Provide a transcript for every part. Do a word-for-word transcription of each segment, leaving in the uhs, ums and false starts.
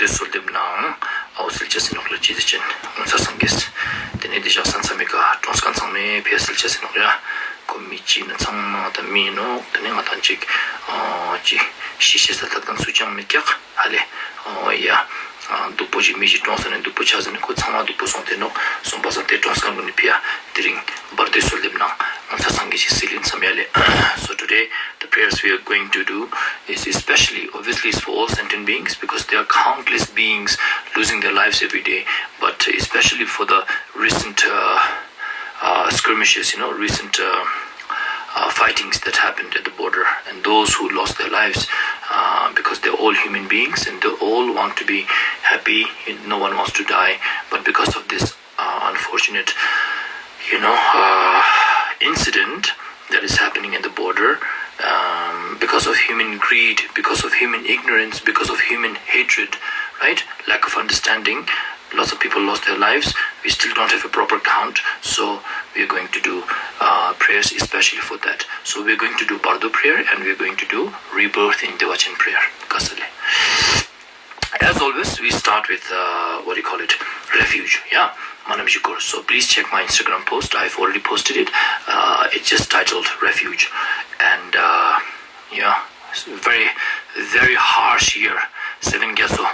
གསོལ་འདེབས་ནང་ཨའོ་སིལ་ཅེས་ཟེར་ནོག་ལ་ཅི་ཟེར་ཅན་ངོ་མཚར་སངས་རྒྱས། དེ་ནས་དེ་ཞག་ས་མཚམས་མེད་ཀ་གྲོངས་ཁན་ཚང་མས་ཕེ་སིལ་ཅེས་ཟེར་ནོག་ཡ། ཁོ་མི་གཅིག་ནི་ཚང་མ་ད་མི་ཡིན་ནོག་དེ་ནས་ང་དང་ཅིག་ཨ་ཅི་ཤི་ཤེས་ས་ད་དང་སུ་ཅང་མི་སྐྱག་ཧ་ལེ། ཨོ་ཡ། སྡུག་པོ་ཅིག་མི་ཞིག་གྲོངས་ས་ནས་སྡུག་པོ་ཆགས་ས་ནས་ཁོ་ཚང་མ་སྡུག་པོ་སོང་སྟེ་ནོག་སོང་པ་སང་དེ་གྲོངས་ཁན་ཀུན་ནི་ཕི་ཡ་དེ་རིང་བར་དོའི་གསོལ་འདེབས་ནང་ངོ་མཚར་སངས་རྒྱས་ཤིག་སིལ་ཡིན་བསམ་ཡ་ལེ། So today the prayers we are going to do is especially, obviously, it's for all sentient beings because they are countless beings losing their lives every day, but especially for the recent uh, uh, skirmishes, you know, recent uh, uh, fightings that happened at the border, and those who lost their lives uh, because they're all human beings and they all want to be happy. No one wants to die, but because of this uh, unfortunate, you know, uh, incident that is happening at the border, um, because of human greed, because of human ignorance, because of human hatred, right? Lack of understanding. Lots of people lost their lives. We still don't have a proper count, so we are going to do uh, prayers especially for that. So we are going to do Bardo prayer and we are going to do rebirth in Devachen prayer. Kasale. As always, we start with uh, what do you call it? Refuge. Yeah, Manam Jikur. So please check my Instagram post. I've already posted it. Uh, it's just titled Refuge. And uh, yeah, it's a very, very harsh year. Seven Gyaso,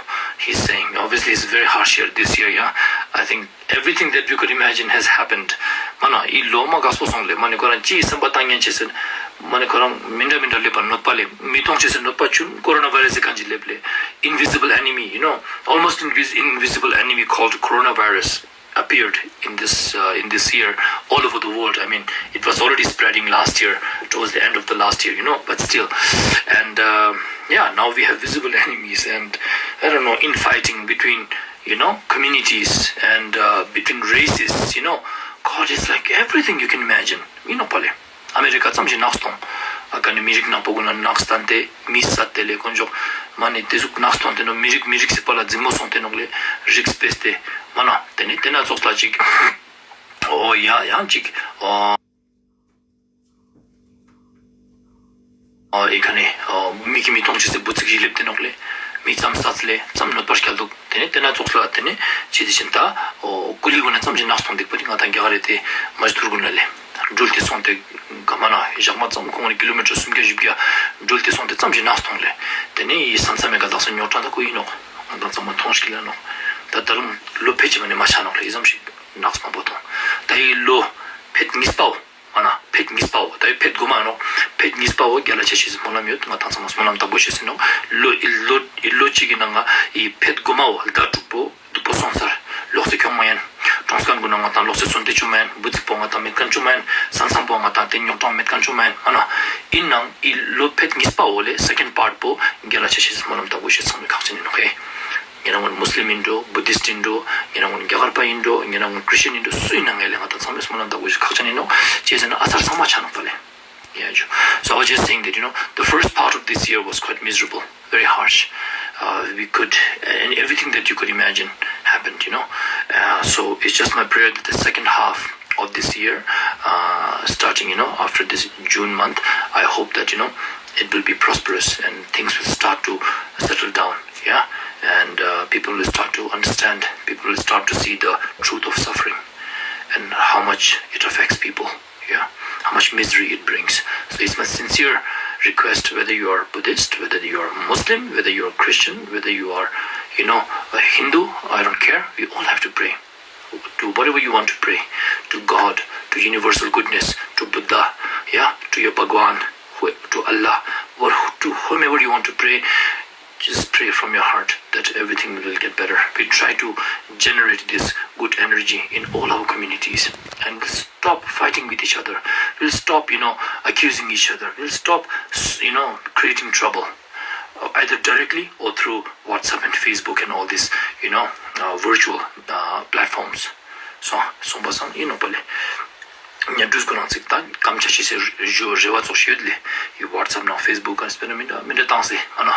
he's saying. Obviously, it's a very harsh year this year, yeah. I think everything that we could imagine has happened. མ་ན་ཨི་ལོ་མ་ག་སོ་སོང་ལེ་མ་ནི་ཁོ་རང་ཅི་སེམས་པ་བཏང་ཉན་ཆེ་སེ་མ་ནི་ཁོ་རང་མི་འདྲ་མི་འདྲ་ལེབ་པ་གནོད་པ་ལེ་མི་མཐོང་ཆེ་སེ་གནོད་པ་ཆུན་ཀོ་རོ་ན་བྷ་ར་སི་གང་ཅི་ལེབ་ལེ། Invisible enemy, you know, almost invis- invisible enemy called coronavirus appeared in this uh, in this year all over the world. I mean, it was already spreading last year, towards the end of the last year, you know, but still. And uh, yeah, now we have visible enemies and, I don't know, infighting between, you know, communities and uh, between races, you know. God, it's like everything you can imagine. You know, Pale. America ཙམ་ཞིག་ནག་སྟོང་། ཨ་ཀ་ནི་མི་རིགས་ནག་པོ་ཀུན་ལ་ནག་སྟན་ཏེ་མི་སད་དེ་ལེ་དཀོན་མཆོག་མ་ནི་དེ་ཟུག་ནག་སྟོང་དེ་ནོ་མི་རིགས་མི་རིགས་སི་པ་ལ་རྫི་མོ་སོང་དེ་ནོག་ལེ་རིགས་སྤེས་ཏེ་མ་ན་དེ་ནི་དེ་ན་ཙོགས་ལ་ཅིག་ཨོ་ཡ་ཡང་ཅིག་ཨོ་ཨོ་ཨི་ཁ་ནི་ཨོ་མི་གི་མི་གཏོང་ཆེ་སེ་བུ་ཚིག་ཡི་ལེབ་དེ་ནོག་ལེ་མི་ཙམ་སད་ལེ་ཙམ་གནོད་པར་སྐྱལ་འདུག་དེ་ནས་དེ་ན་ཙོགས་ལ་དེ་ནས་ཅི་དེ་བཞིན་ད་ཨོ་ཀུ་ལི་གུ་ན་ཙམ་ཞིག་ནག་སྟོང་འདུག་པ་དེ་ང་དང་རྒྱ་གར་རེ་དེ་མ་ཞིག་ཐུར་གུ་ན་ལེ། འགྲུལ་ཏེ་སོང་སྟེ་ག་མ་ན་ཞག་མ་ཙམ་ཁོང་ནི་ཀི་ལོ་མི་ཊར་སུམ་བརྒྱ་བཞི་བརྒྱ་འགྲུལ་ཏེ་སོང་སྟེ་ཙམ་ཞིག་ནགས་ཐོང་ལེ། དེ་ནས་ཡི་ས་མཚམས་མེད་ཀ་དག་ས་ཉོག་དྲག་ད་ཁོ་ཡིན་ནོག་ང་དང་ཚང་མ་མཐོང་ཞིག་ལ་ནོག་ད་ད་རུང་ལོ་ཕལ་ཆེ་བ་ནས་མ་ཆགས་ནོག་ལེ། ཡི་ཙམ་ཞིག་ནགས་མང་པོ་ཐོང་། ད་ཡི་ལོ་ཕེད་གཉིས་པའོ། ཨ་ན་ཕེད་གཉིས་པའོ། ད་ཡི་ཕེད་དགུ་མ་ནོག་ཕེད་གཉིས་པའོ་རྒྱ་ལ་ཆ་ཤེས་སི་སྨོན་ལམ་ཡོད། ང་དང་ཚང་མ་སྨོན་ལམ་བཏབ་དགོས་ཤེས་སི་ནོག་ལོ་ཡི་ལོ་ཡི་ལོ་གཅིག་གི་ནང་ང་ཡི་ཕེད་དགུ་མའོ་ཟླ་དྲུག་པོ། སྡུག་པོ་སོང་ཚར། ལོག་སེ་ཁྱོང་མ་ཡན། གྲོངས་མཁན་ཀུན་ན་ང་དང་ལོག་སེ་གསོན་ཏེ་བཅུག་མ་ཡན། བུ་ཚིག་པོ་ང་དང་མེད་མཁན་བཅུག་མ་ཡན། ས་མཚམས་པོ་ང་དང་དེ་རྙོག་དྲག་མེད་མཁན་བཅུག་མ་ཡན། ཨ་ན། ཡིན་ནའང་ཡི་ལོ་ཕེད་གཉིས་པ་འོ་ལེ་སེ་ཀེན་པར་ཊི་པོ་རྒྱ་ལ་ཆ་ཤེས་སྨོན་ལམ་བཏབ་དགོས་ཤེས་ཚང་མས་ཁག་ཅན་ཡིན་ནོག་ཧེ། ཉེ་རང་ཀུན་མུ་སི་ལིམ་ཡིན་འགྲོ། བུ་དིསྟ་ཡིན་འགྲོ། ཉེ་རང་ཀུན་རྒྱ་གར་པ་ཡིན་འགྲོ། ཉེ་རང་ཀུན་ཁྲི་སི་ཅན་ཡིན་འགྲོ། སུ་ཡིན་ན་ངས་ལེ་ང་དང་ཚང་མས་སྨོན་ལམ་བཏབ་དགོས་ཤེས་ཁག་ཅན་ཡིན་ནོག་ཅེས་ཟེར་ན་ཨ་ཚར་ཚང་མ་ཆ་ནོག་པ་ལེ། Yeah, sure. So I was just saying that, you know, the first part of this year was quite miserable, very harsh. Uh, we could, and everything that you could imagine happened, you know. Uh, so it's just my prayer that the second half of this year, uh, starting, you know, after this June month, I hope that, you know, it will be prosperous and things will start to settle down, yeah. And uh, people will start to understand, people will start to see the truth of suffering and how much it affects people. Yeah, how much misery it brings. So it's my sincere request, whether you are Buddhist, whether you are Muslim, whether you are Christian, whether you are, you know, a Hindu, I don't care. We all have to pray to whatever you want to pray, to God, to universal goodness, to Buddha, yeah, to your Bhagwan, who- to Allah, or to whomever you want to pray. Just pray from your heart that everything will get better. We try to generate this good energy in all our communities and we'll stop fighting with each other. We'll stop, you know, accusing each other. We'll stop, s- you know, creating trouble, uh, either directly or through WhatsApp and Facebook and all these, you know, uh, virtual uh, platforms. སོང་སོང་པ་སང་ཡིན་ནོག་པ་ལེ། ཉ་འབྲུས་ཁོ་རང་ཚིག་དང་སྐམ་ཆ་ཤེས་སེ་རེ་བ་ཙོགས་ཤིག་ཡོད་ལེ། ཡི་ཝ་ཊི་སེབ་ནང་ཕེ་སི་བུག་ག་སྤེ་ར་མི་འདྲ་མི་འདྲ་བཏང་སེ་ཨ་ན།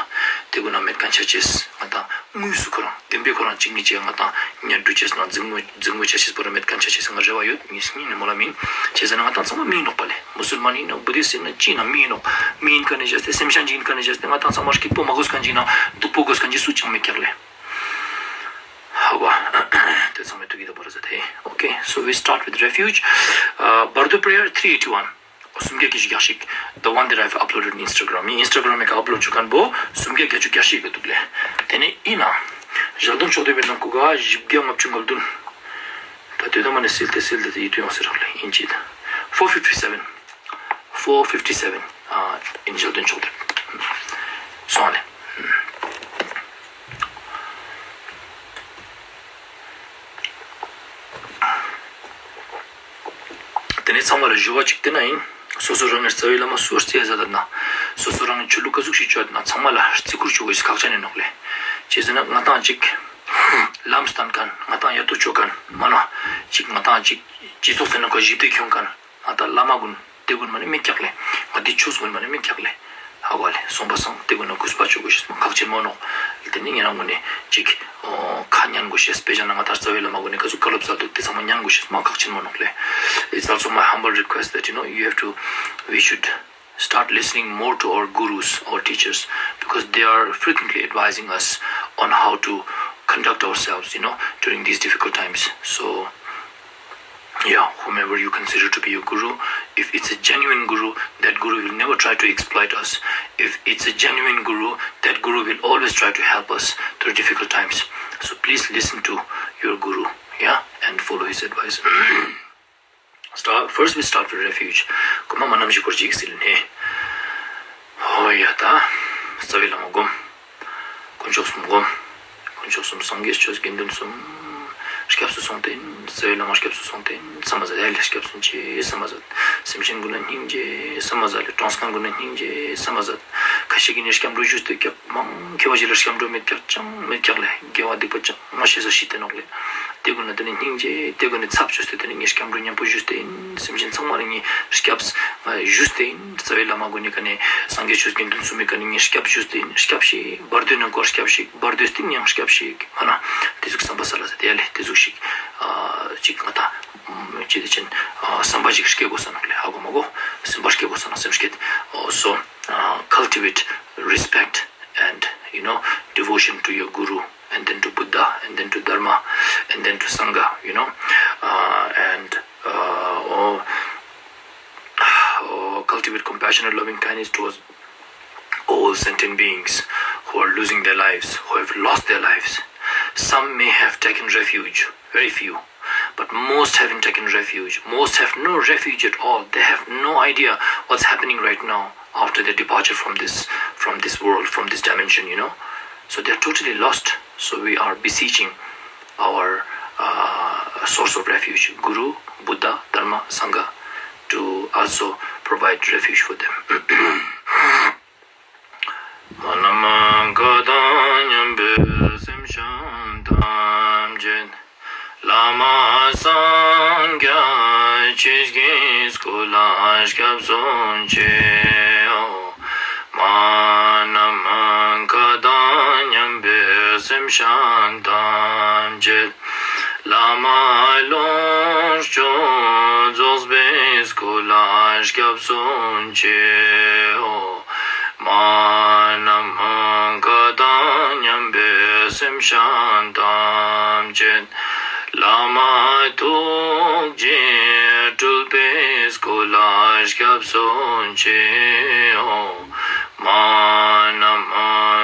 དེ་ཀུན་ན་མེད་མཁན་ཆ་ཅེས་ང་དང་དངོས་སུ་ཁོ་རང་བདེན་པའི་ཁོ་རང་གཅིག་ནི་ཅེས་ང་དང་ཉ་འབྲུ་ཅེས་ནང་འཛིང་མོ་འཛིང་མོ་ཆ་ཤེས་པོ་ར་མེད་མཁན་ཆ་ཅེས་ང་རེ་བ་ཡོད། ངས་སྙིང་ནས་སྨོན་ལམ་ཡིན། བྱས་ཟེར་ན་ང་དང་ཚང་མ་མི་ཡིན་ནོག་པ་ལེ། མུ་སུལ་མན་ཡིན་ནོག་བུ་དིསྟ་ཡིན་ན་ཅི་ཡིན་ན་མི་ཡིན་ནོག་མི་ཡིན་མཁན་ནས་བྱས་ཏེ་སེམས་ཤན་ཅིག་ཡིན་མཁན་ནས་བྱས་ཏེ་ང་དང་ཚང་མ་སྐྱིད་པོ་མ་དགོས་མཁན་ཅིག་ན་སྡུག་པོ་དགོས་མཁན་ཅིག་སུ་ཅང་མེད་ཀྱག་ལེ། མེད་དུ་གི་ད་བར་ཟ་དེ། Okay, so we start with refuge. Uh, Bardo prayer three eighty-one. སུམ་བརྒྱ་བརྒྱད་ཅུ་གྱ་གཅིག the one that I've uploaded on Instagram. ངས་Instagram གི་upload བྱུང་མཁན་པོ་སུམ་བརྒྱ་བརྒྱད་ཅུ་གྱ་གཅིག་གི་འདུག་ལེ། དེ་ནས་ཡིན་ན། ཞལ་འདོན་ཕྱོགས་བསྡུས་པའི་ནང་ཁུ་ག་བཞི་བརྒྱ་ལྔ་བཅུ་ང་བདུན། ད་དུས་ད་མ་ནས་སིལ་ཏེ་སིལ་ཏེ་དེ་ཡིད་དུ་ཡོང་ཟེར་རག་ལེ་ཡིན་ཅིག four fifty seven. Four fifty seven. ཨ། ཡིན་ཞལ་འདོན་ཕྱོགས་བསྡུས། སོང་ལེ། དེ་ནས་ཚང་མ་ལ་ཞུ་བ་གཅིག་བསྟན་ན་ཡིན། སོ་སོ་རང་གི་རྩ་བའི་བླ་མ་སུ་བརྩི་ཡ་ཟ་ད་ན། སོ་སོ་རང་གི་ཆོས་ལུགས་ག་ཟུག་ཞིག་བཅོས་ན་ཚང་མ་ལ་བརྩི་བཀུར་བཅོ་དགོས་ཞེས་ཁག་ཅན་ནས་ནོག་ལེ། བྱས་ཟེར་ན་ང་ཏང་གཅིག་ལམ་སྟན་མཁན། ང་ཏང་ཡ་ཏོ་བཅོ་མཁན་མ་ན། གཅིག་ང་ཏང་གཅིག་སྤྱི་ཚོགས་ཟེར་ན་ཁོ་ཞི་བདེ་ཁྱོང་མཁན། ང་ཏང་བླ་མ་ཀུན་དེ་ཀུན་མ་ནི་མི་ཀྱག་ལེ། ང་དེ་ཆོས་ཀུན་མ་ནི་མི་ཀྱག་ལེ། ཧ་གོ་ལེ། སོང་པ་སང་དེ་ཀུན་ན་གུས་པ་བཅོ་དགོས་ཤེས་མ་ཁག་ཆེན་མོ་ནོག་དེ་ནི་ཉེ་རང་ཀུན་ནི་ཅིག་ཁ་ཉན་དགོས་ཤེས། དཔེ་བཞག་ན་ང་ད་རྩ་བའི་བླ་མ་ཀུན་ནི་ག་ཚོད་བཀའ་སློབ་སྩལ་འདུག་དེ་ཚང་མ་ཉན་དགོས་ཤེས་མ་ཁག་ཆེན་མོ་ནོག་ལེ། It's also my humble request that, you know, you have to, we should start listening more to our gurus, our teachers, because they are frequently advising us on how to conduct ourselves, you know, during these difficult times. So, yeah, whomever you consider to be your guru, if it's a genuine guru, that guru will never try to exploit us. If it's a genuine guru, that guru will always try to help us through difficult times. So please listen to your guru, yeah, and follow his advice. Start, first we start with refuge. གོ་མ་མ་ནམ་ཞིག་སྐོར་ཅིག་སིལ་ནས། ཧོ་ཡ་ད། རྩ་བའི་བླ་མ་སྒོམ། དཀོན་མཆོག་གསུམ་སྒོམ། དཀོན་མཆོག་གསུམ་སངས་རྒྱས་ཆོས་དགེ་འདུན་གསུམ། སྐྱབས་སུ་སོང་སྟེ་ཡིན། རྩ་བའི་བླ་མ་སྐྱབས་སུ་སོང་སྟེ་ཡིན། ས་མ་ཟད་ཡ་ལས་སྐྱབས་སུ་མཆི་ས་མ་ཟད། སེམས་ཅན་ཀུན་ལ་སྙིང་རྗེ་ས་མ་ཟད་ལས་གྲོངས་མཁན་ཀུན་ལ་སྙིང་རྗེ་ས་མ་ཟད། ཁ་ཤས་ཀྱིས་ནི་སྐྱབས་འགྲོ་ཞུས་ཏེ་སྐྱབས་མང་ཁྱེ་བ་ཞིག་ལ་སྐྱབས་འགྲོ་མེད་ཀྱག་ཅང་མེད་ཀྱག་ལས་དགེ་བ་སྡིག་པ་ཅང་མ་ཤེས་ས་ཞིག་དེ་ནོག་ལས། དེ་ཀུན་ལ་དེ་ནི་སྙིང་རྗེ་དེ་ཀུན་ནི་ཚབ་ཞུས་ཏེ་དེ་ནི་ངས་སྐྱབས་འགྲོ་མཉམ་པོ་ཞུས་ཏེ་ཡིན། སེམས་ཅན་ཚང་མ་ལ་ངས་སྐྱབས་ཞུས་ཏེ་ཡིན། རྩ་བའི་བླ་མ་ཀུན་ནི་ཀ་ནས་སངས་རྒྱས་ཆོས་དགེ་འདུན་གསུམ་མི་ཀ་ནས་ངས་སྐྱབས་ཞུས་ཏེ་ཡིན། སྐྱབས་ཤིག་བར་དོའི་ནང་སྐོར་སྐྱབས་ཤིག་བར་དོའི་སྟེང་ཡང་སྐྱབས་ཤིག་མ་ན། དེ་ཟུག་བསམ་པ་ས་ལ་ཟེར་དེ་ཡ་ལས་དེ་ཟུག་ཞིག་ཅིག་ང་ད་ཅི་དེ་ཅན་བསམ་པ་ཅིག་སྐྱེ་དགོས་ས་ནོག་ལས། ཧ་གོ་མ་གོ། སེམས་པ་སྐྱེ་དགོས་ས་ནོག་སེམས་སྐྱེ། So, uh, cultivate respect and, you know, devotion to your guru, and then to Buddha, and then to Dharma, and then to Sangha, you know, uh, and uh, oh, oh, cultivate compassion and loving kindness towards all sentient beings who are losing their lives, who have lost their lives. Some may have taken refuge, very few, but most haven't taken refuge. Most have no refuge at all. They have no idea what's happening right now after their departure from this, from this world, from this dimension, you know. So they're totally lost. So we are beseeching our uh, source of refuge, Guru, Buddha, Dharma, Sangha, to also provide refuge for them. མ་ནམ་མཁའ་དང་མཉམ་པའི་སེམས་ཅན་ཐམས་ཅད། བླ་མ་སངས་རྒྱས་ཆོས་ཀྱི་སྐུ་ལ་སྐྱབས་སུ་མཆིའོ། མ་ནམ་མཁའ་དང་མཉམ་པའི་སེམས་ཅན་ཐམས་ཅད། བླ་མ་ལོངས་སྤྱོད་རྫོགས་པའི་སྐུ་ལ་སྐྱབས་སུ་མཆིའོ། མ་ནམ་མཁའ་དང་མཉམ་པའི་སེམས་ཅན་ཐམས་ཅད། བླ་མ་ཐུགས་རྗེ་སྤྲུལ་པའི་སྐུ་ལ་སྐྱབས་སུ་མཆིའོ། མ་ནམ་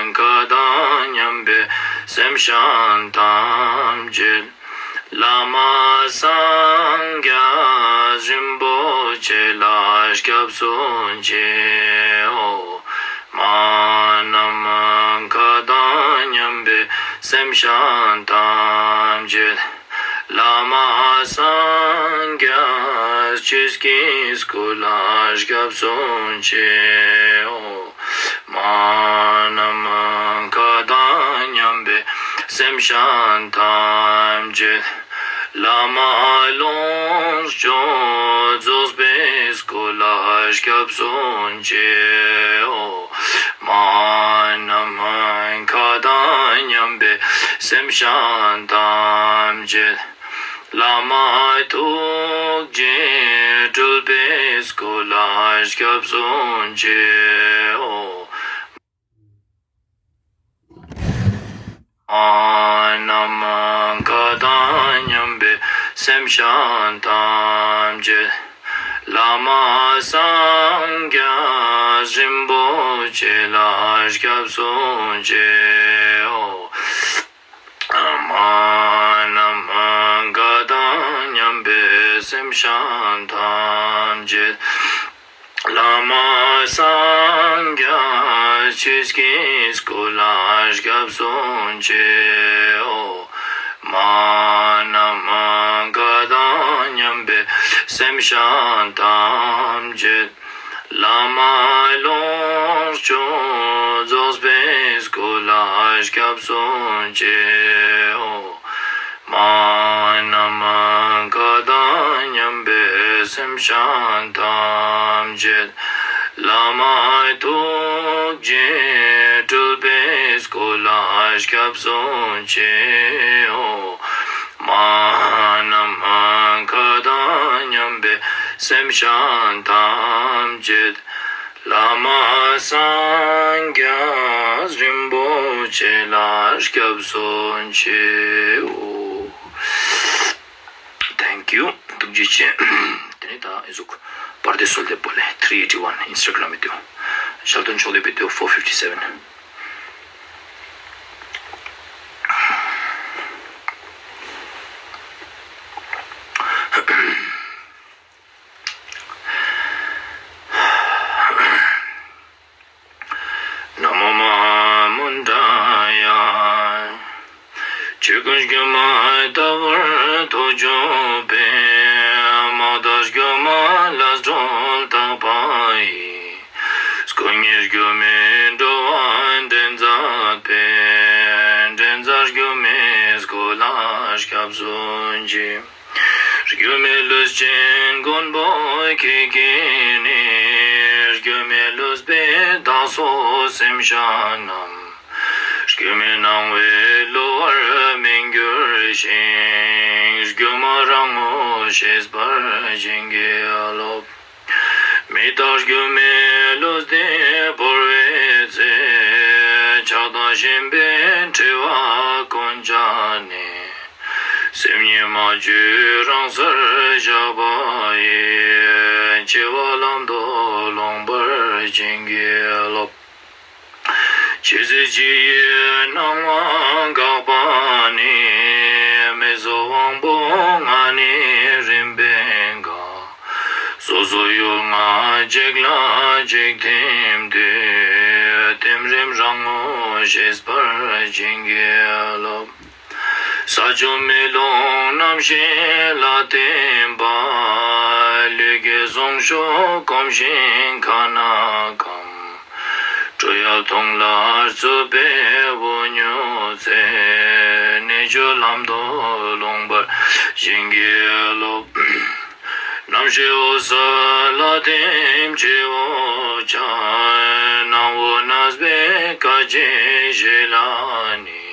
མཁའ་དང་མཉམ་པའི་སེམས་ཅན་ཐམས་ཅད། བླ་མ་སངས་རྒྱས་རིན་པོ་ཆེ་ལ་སྐྱབས་སུ་མཆིའོ། མ་ནམ་མཁའ་དང་མཉམ་པའི་སེམས་ཅན་ཐམས་ཅད། བླ་མ་སངས་རྒྱས་ཆོས་ཀྱི་སྐུ་ལ་སྐྱབས་སུ་མཆིའོ། མ་ནམ་མཁའ་དང་མཉམ་པའི་སེམས་ཅན་ཐམས་ཅད། བླ་མ་ལོངས་སྤྱོད་རྫོགས་པའི་སྐུ་ལ་སྐྱབས་སུ་མཆིའོ། མ་ནམ་མཁའ་དང་མཉམ་པའི་སེམས་ཅན་ཐམས་ཅད། བླ་མ་ཐུགས་རྗེ་སྤྲུལ་པའི་སྐུ་ལ་སྐྱབས་སུ་མཆིའོ། མ་ནམ་མཁའ་དང་མཉམ་ སེམས་ཅན་ཐམས་ཅད། བླ་མ་སངས་རྒྱས་རིན་པོ་ཆེ་ལ་སྐྱབས་སུ་མཆིའོ། མ་ཎི་མ་ག་དང་མཉམ་པའི་སེམས་ཅན་ཐམས་ཅད། བླ་མ་སངས་རྒྱས་ཆོས་ཀྱི་སྐུ་ལ་སྐྱབས་སུ་མཆིའོ། མ་ཎི་མ་ག་དང་མཉམ་པའི་སེམས་ཅན་ཐམས་ཅད། བླ་མ་ལོངས་སྤྱོད་རྫོགས་པའི་སྐུ་ལ་སྐྱབས་སུ་མཆིའོ། མ་ཎི་མ་ག་དང་མཉམ་པའི་སེམས་ཅན་ཐམས་ཅད། བླ་མ་ཐུགས་རྗེ་སྤྲུལ་པའི་སྐུ་ལ་སྐྱབས་སུ་མཆིའོ། མ་ཎི་མ་ག་དང་མཉམ་པའི་སེམས་ཅན་ཐམས་ཅད། བླ་མ་སངས་རྒྱས་རིན་པོ་ཆེ་ལ་སྐྱབས་སུ་མཆིའོ། Thank you. ཐུགས་རྗེ་ཆེ། དེ་ནས་ད་ཨི་ཟུག་པར་དེ་སོལ་དེ་པོ་ལེ་three eighty one Instagram དུ། ཞལ་འདོན་ཕྱོགས་ལས་པའི་དུ་four fifty seven། ན་མོ་མ་མུན་དྲ་ཡ། ཆོས་ཀུན་སྒྱུ་མ་ལྟ་བུར་ཐུགས་ཆུད་པས། མ་དག་སྒྱུ་མ་ལ་སྒྲོ་བཏགས་པ་ཡི། སྐུ་ཉིད་སྒྱུ་མའི་འགྲོ་བ་འདྲེན་མཛད་པའི། འདྲེན་མཛད་སྒྱུ་མའི་སྐུ་ལ་སྐྱབས་སུ་མཆི། སྒྱུ་མའི་ལུས་ཅན་མགོན་པོ་ཁྱེད་ཀྱིས་ནི། སྒྱུ་མའི་ལུས་པའི་བདག་སོགས་སེམས་ཅན་རྣམས། སྒྱུ་མའི་སྣང་བས་བསླུ་བར་མི་འགྱུར་ཞིང་། སྒྱུ་མ་རང་ངོ་ཤེས་པར་བྱིན་གྱིས་རློབས། མི་རྟག་སྒྱུ་མའི་ལུས་འདི་བོར་བའི་ཚེ། ཆགས་སྡང་ཞེན་པའི་འཁྲི་བ་ཀུན་བཅད་ནས། སེམས་ཉིད་མ་བཅོས་རང་སར་བཞག་པ་ཡི། འཆི་བ་ལམ་དུ་ལོངས་པར་བྱིན་གྱིས་རློབས། ཇི་སྲིད་ཕྱི་ཡི་སྣང་བ་འགགས་པ་ནི། མི་བཟོད་དབང་པོ་ལྔ་ནི་རིམ་པས་འགགས། སོ་སོ་ཡུལ་ལྔ་གཅིག་ལ་གཅིག་ཐིམ་དུས། ཐིམ་རིམ་རང་ངོ་ཤེས་པར་བྱིན་གྱིས་རློབས། ས་ཆུ་མེ་རླུང་རྣམ་ཤེས་ལ་བརྟེན་པ། ལུས་ཀྱི་ཟུངས་ཤུགས་གོམས་ཤིང་ཁ་ན་སྐམ། སྤྲོ་ཡལ་མཐོང་ལ་རྩུབ་པའི་བུ་མྱོས་ཚེ། གནད་གཅོད་ལམ་དུ་ལོངས་པར་བྱིན་གྱིས་རློབས། རྣམ་ཤེས་འོད་གསལ་ལ་ཐིམ་བྱེད་འོད་ཆགས། སྣང་བ་གནས་པའི་སྐད་ཅིག་ཞིག་ལ་ནི།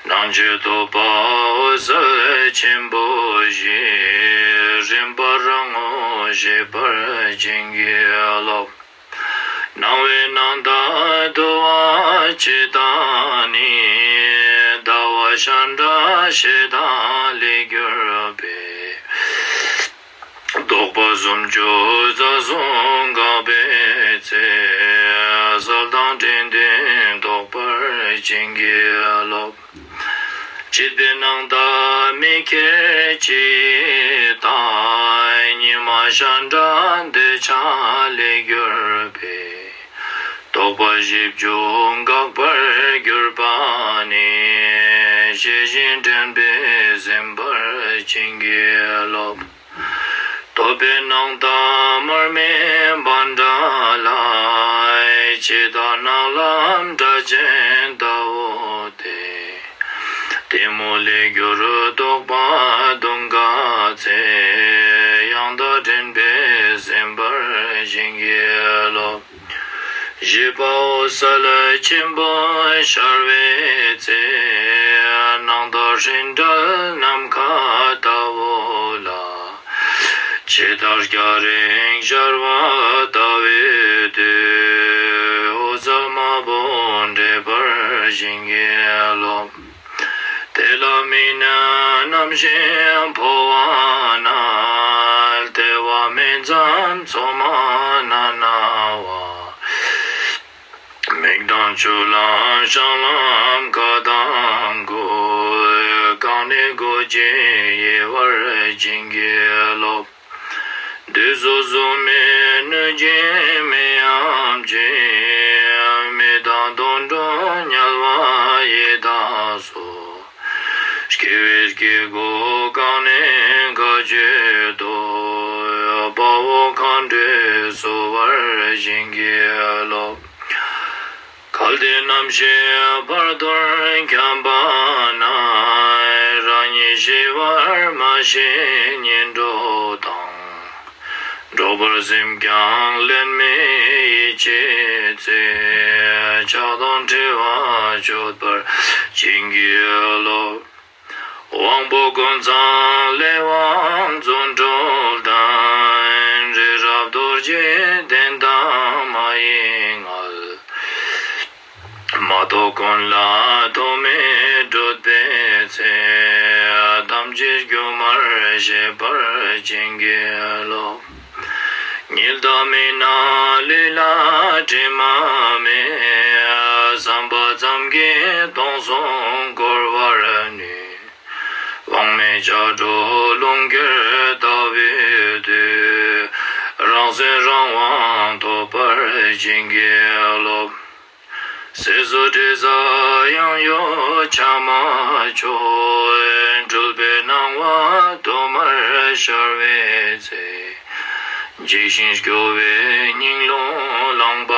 སྣང་མཆེད་རྟོག་པ་འོད་གསལ་ཆེན་པོ་བཞི། རིམ་པར་རང་ངོ་ཤེས་པར་བྱིན་གྱིས་རློབས། སྣང་བའི་ནང་ལྟར་དུ་བ་ཇི་ལྟ་ནི། ཟླ་བ་ཤར་འདྲ་ཞེ་སྡང་ལས་གྱུར་པའི། རྟོག་པ་སུམ་ཅུ་རྩ་གསུམ་འགགས་པའི་ཚེ། གསལ་དྭངས་དྲན་ལྡན་རྟོགས་པར་བྱིན་གྱིས་རློབས། བྱིས་པའི་ནང་ལྟར་མིག་ཁྱེར་ཅི་ལྟ། ཉི་མ་ཤར་འདྲ་འདོད་ཆགས་ལས་གྱུར་པའི། རྟོག་པ་བཞི་བཅུ་འགགས་པར་གྱུར་པ་ནི། ཤེས་བཞིན་དྲན་པས་ཟིན་པར་བྱིན་གྱིས་རློབས། རྟོག་པའི་ནང་ལྟར་མར་མེ་འབར་འདྲ་ལ། ཇི་ལྟར་ནག་ལམ་སྒྲ་གཅན་ལྟ་བུ་སྟེ། གཏི་མུག་ལས་གྱུར་རྟོག་པ་གདུང་དཀའ་ཚེ། ཡང་དག་དྲན་པས་ཟིན་པར་བྱིན་གྱིས་རློབས། བཞི་པ་འོད་གསལ་ཆེན་པོ་ཤར་བའི་ཚེ། སྣང་དག་སྤྲིན་བྲལ་ནམ་མཁའ་ལྟ་བུ་ལ། ཇི་ལྟར་སྐྱ་རེངས་ཤར་བ་ལྟ་བུའི་དུས། འོད་གསལ་དམར་པོ་འདྲེས་པར་བྱིན་གྱིས་རློབས། དེ་ལ་ མི་ནི་རྣམ་ཤེས་འཕོ་བ་ན། ལྟེ་བ་སྨིན་མཚམས་མཚོ་མ་ན་ན་བ། མིག་དང་ཆུ་ལ་བྱང་ལམ་ཁ་དང་སྒོ། གང་ནས་སྒོ་ཅན་དབྱེ་བར་བྱིན་གྱིས་རློབས། འདོད་སོགས་གཟུགས་མེད་གནོད་སྦྱིན་མིང་ཡང་བྱིན། མི་དང་དུད་འགྲོ་དམྱལ་བ་ཡི་དྭགས་སོགས། སྐྱེ་བའི་སྐྱེ་སྒོ་གང་ནས་བཀའ་བརྒྱུད་དོ། དཔའ་བོ་མཁའ་འགྲོས་གསོ་བར་བྱིན་གྱིས་རློབས། གལ་ཏེ་རྣམ་ཤེས་བར་དོར་འཁྱམས་པ་ན། རང་ཉིད་ཤི་བར་མ་ཤེས་ངན་འགྲོ་དང་། འགྲོགས་པར་སེམས་ཀྱང་ལེན་མེད་ཡིད་ཆེས་ཚེ། ཆགས་སྡང་འཁྲི་བ་གཅོད་པར་བྱིན་གྱིས་རློབས། དབང་པོ་ཀུན་ཚང་ལས་དབང་བརྩོན་འགྲུས་ལྡན། རི་རབ་རྡོ་རྗེ་གདན་དང་མ་ཡི་མངལ། མ་ཐོགས་ཀུན་ལ་ཐོགས་མེད་བགྲོད་པའི་ཚེ། ཐམས་ཅད་སྒྱུ་མར་ཤེས་པར་བྱིན་གྱིས་རློབས། ཉིད་བདག་མེད་ན་ལུས་ལ་དྲི་མ་མེད། བསམ་པ་ཙམ་གྱིས་སྟོང་གསུམ་བསྐོར་བར་ནུས། དབང་མེད་ལྕགས་སྒྲོག་རླུང་གིས་བརྡབས་པའི་དུས། རང་སེམས་རང་དབང་ཐོབ་པར་བྱིན་གྱིས་རློབས། ཟས་སུ་དྲི་ཟ་ཡང་ཡོད་ཆ་མ་ཆོད། སྤྲུལ་པའི་སྣང་བ་དུ་མར་ཤར་བའི་ཚེ། འཇིགས་ཤིང་སྐྱོ་བའི་སྙིང་རླུང་ལངས་པ་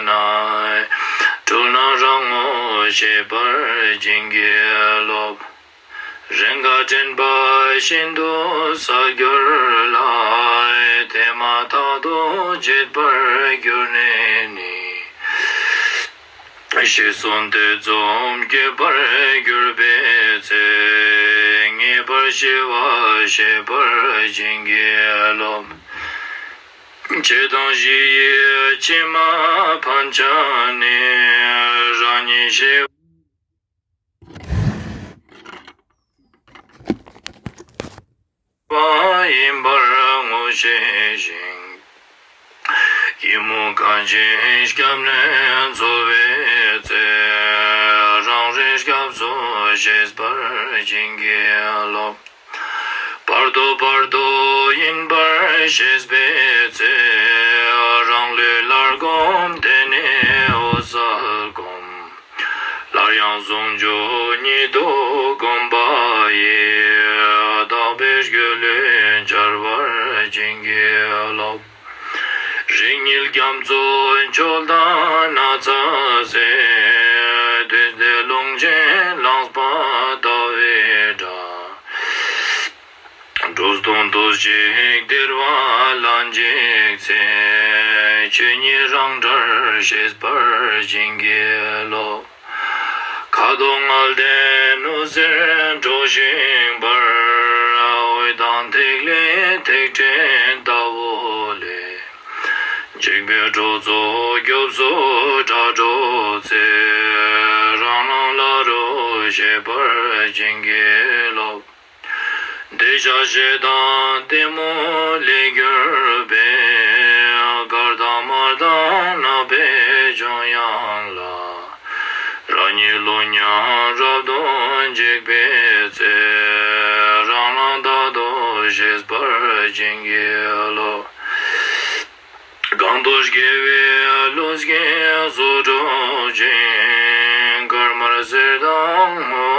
ན། སྤྲུལ་སྣང་རང་ངོ་ཤེས་པར་བྱིན་གྱིས་རློབས། རེས་འགའ་དྲན་པ་ཤིན་ཏུ་གསལ་གྱུར་ལ། དེ་མ་ཐག་ཏུ་བརྗེད་པར་གྱུར་ནས་ནི། ཤི་གསོན་དེ་ཙམ་སྐྱེས་པར་གྱུར་པའི་ཚེ། ངེས་པར་ཤི་བ་ཤེས་པར་བྱིན་གྱིས་རློབས། ཆོས་དང་ཞི་བའི་མཆི་མ་ཕན་ཆད་ནས། རང་ཉིད་ཤི་བ་ཡིན་པར་ངོ་ཤེས་ཤིང་། ཡིད་མུག་གང་ཞིག་སྐྱབས་གནས་འཚོལ་བའི་ཚེ། རང་རིག་སྐྱབས་སུ་ཤེས་པར་བྱིན་གྱིས་རློབས། བར་དོ་བར་དོ་ཡིན་པར་ཤེས་པའི་ཚེ། རང་ལུས་སླར་བསྒོམ་དེ་ནས་འོད་གསལ་བསྒོམ། སླར་ཡང་ཟུང་འཇུག་ཉིད་དུ་བསྒོམ་པ་ཡིས། དག་པའི་སྒྱུ་ལུས་འཆར་བར་བྱིན་གྱིས་རློབས། རིགས་ཉིད་རྒྱ་མཚོའི་ཁྱོན་དང་ན་ཚ་ཟེར། བདུད་སྡེ་ལུང་ཆེན་ལངས་པ་ལྟ་བུའི་སྒྲ། གྲོལ་སྟོང་ཏུ་ཞིག་ལྡིར་བ་ལ་འཇིགས་ཚེ། ཆོས་ཉིད་རང་སྒྲར་ཤེས་པར་བྱིན་གྱིས་རློབས། ཁ་དོག་ལྔ་ལྡན་སྣང་སྲིད་འགྲོ་ཞིང་འབར། འོད་དང་ཐིག་ལེ་ཐིག་ཕྲན་ལྟ་བུ་ལས། འཇིགས་པའི་སྒྲོག་ཙོག་སྐྱབས་སུ་གྲགས་འགྲོ་ཚེ། རང་སྣང་ལ་རོ་ཤེས་པར་བྱིན་གྱིས་རློབས། འདོད་ཆགས་ཞེ་སྡང་གཏི་མུག་ལས་གྱུར་པའི། དཀར་དང་དམར་དང་ནག་པོའི་ལྗོན་ཡང་ལ། རང་ཉིད་ཀླུ་དབྱངས་རབ་ཏུ་འཇིགས་པའི་ཚེ། རང་སྣང་རྟག་ཏུ་ཤེས་པར་བྱིན་གྱིས་རློབས། གང་དུ་སྐྱེ་བའི་ལུས་ཀྱི་གཟུགས་འགྲུབ་ཅིང་། དཀར་དམར་སེར་དང་སྔོ་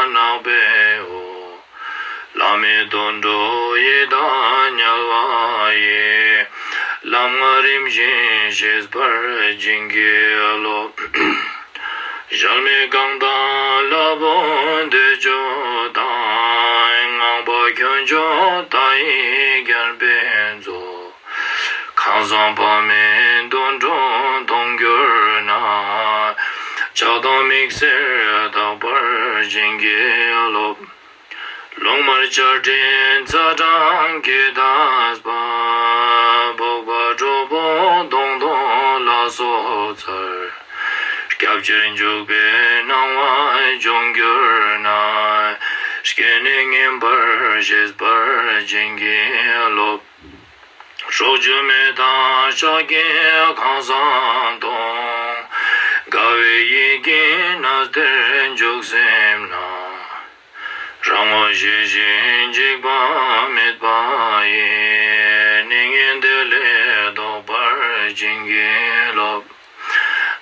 བ་ནག་པོའི་འོད། ལྷ་མི་དུད་འགྲོ་ཡི་དྭགས་དམྱལ་བ་ཡི། ལམ་ལྔ་རིམ་བཞིན་ཤེས་པར་བྱིན་གྱིས་རློབས། གཞལ་མེད་གང་དང་ལྷ་བུ་འདོད་འཇོ་དང་། ངང་པ་ཁྱུ་མཆོག་མཐའ་ཡས་བརྒྱན་པའི་མཛོད། ཁང་བཟང་ཕ་མའི་དུད་འགྲོ་མཐོང་གྱུར་ན། ཆགས་སྡང་དམིགས་བསལ་དག་པར་བྱིན་གྱིས་རློབས། རླུང་དམར་ཆར་སྤྲིན་ཚ་གྲང་གིས་འཐིབས་པ། སྤོབས་པ་གྲོགས་པོ་གདོང་གདོང་ལ་སོགས་ཚར། སྐྱབས་ཕྱིར་འཇུག་པའི་སྣང་བ་བྱུང་གྱུར་ན། སྐྱེས་ནས་ངེས་པར་ཤེས་པར་བྱིན་གྱིས་རློབས། སྲོག་གཅོད་མེད་དང་ཕྱག་གི་ཁང་བཟང་སྟོང་། དགའ་བའི་ཡིད་ཀྱིས་གནས་དེར་འཇུག་སེམས་ན། རང་ངོ་ཤེས་ཤིང་འཇིགས་པ་མེད་པ་ཡི། ནི་ངན་འདི་ལས་ལྡོག་པར་བྱིན་གྱིས་རློབས།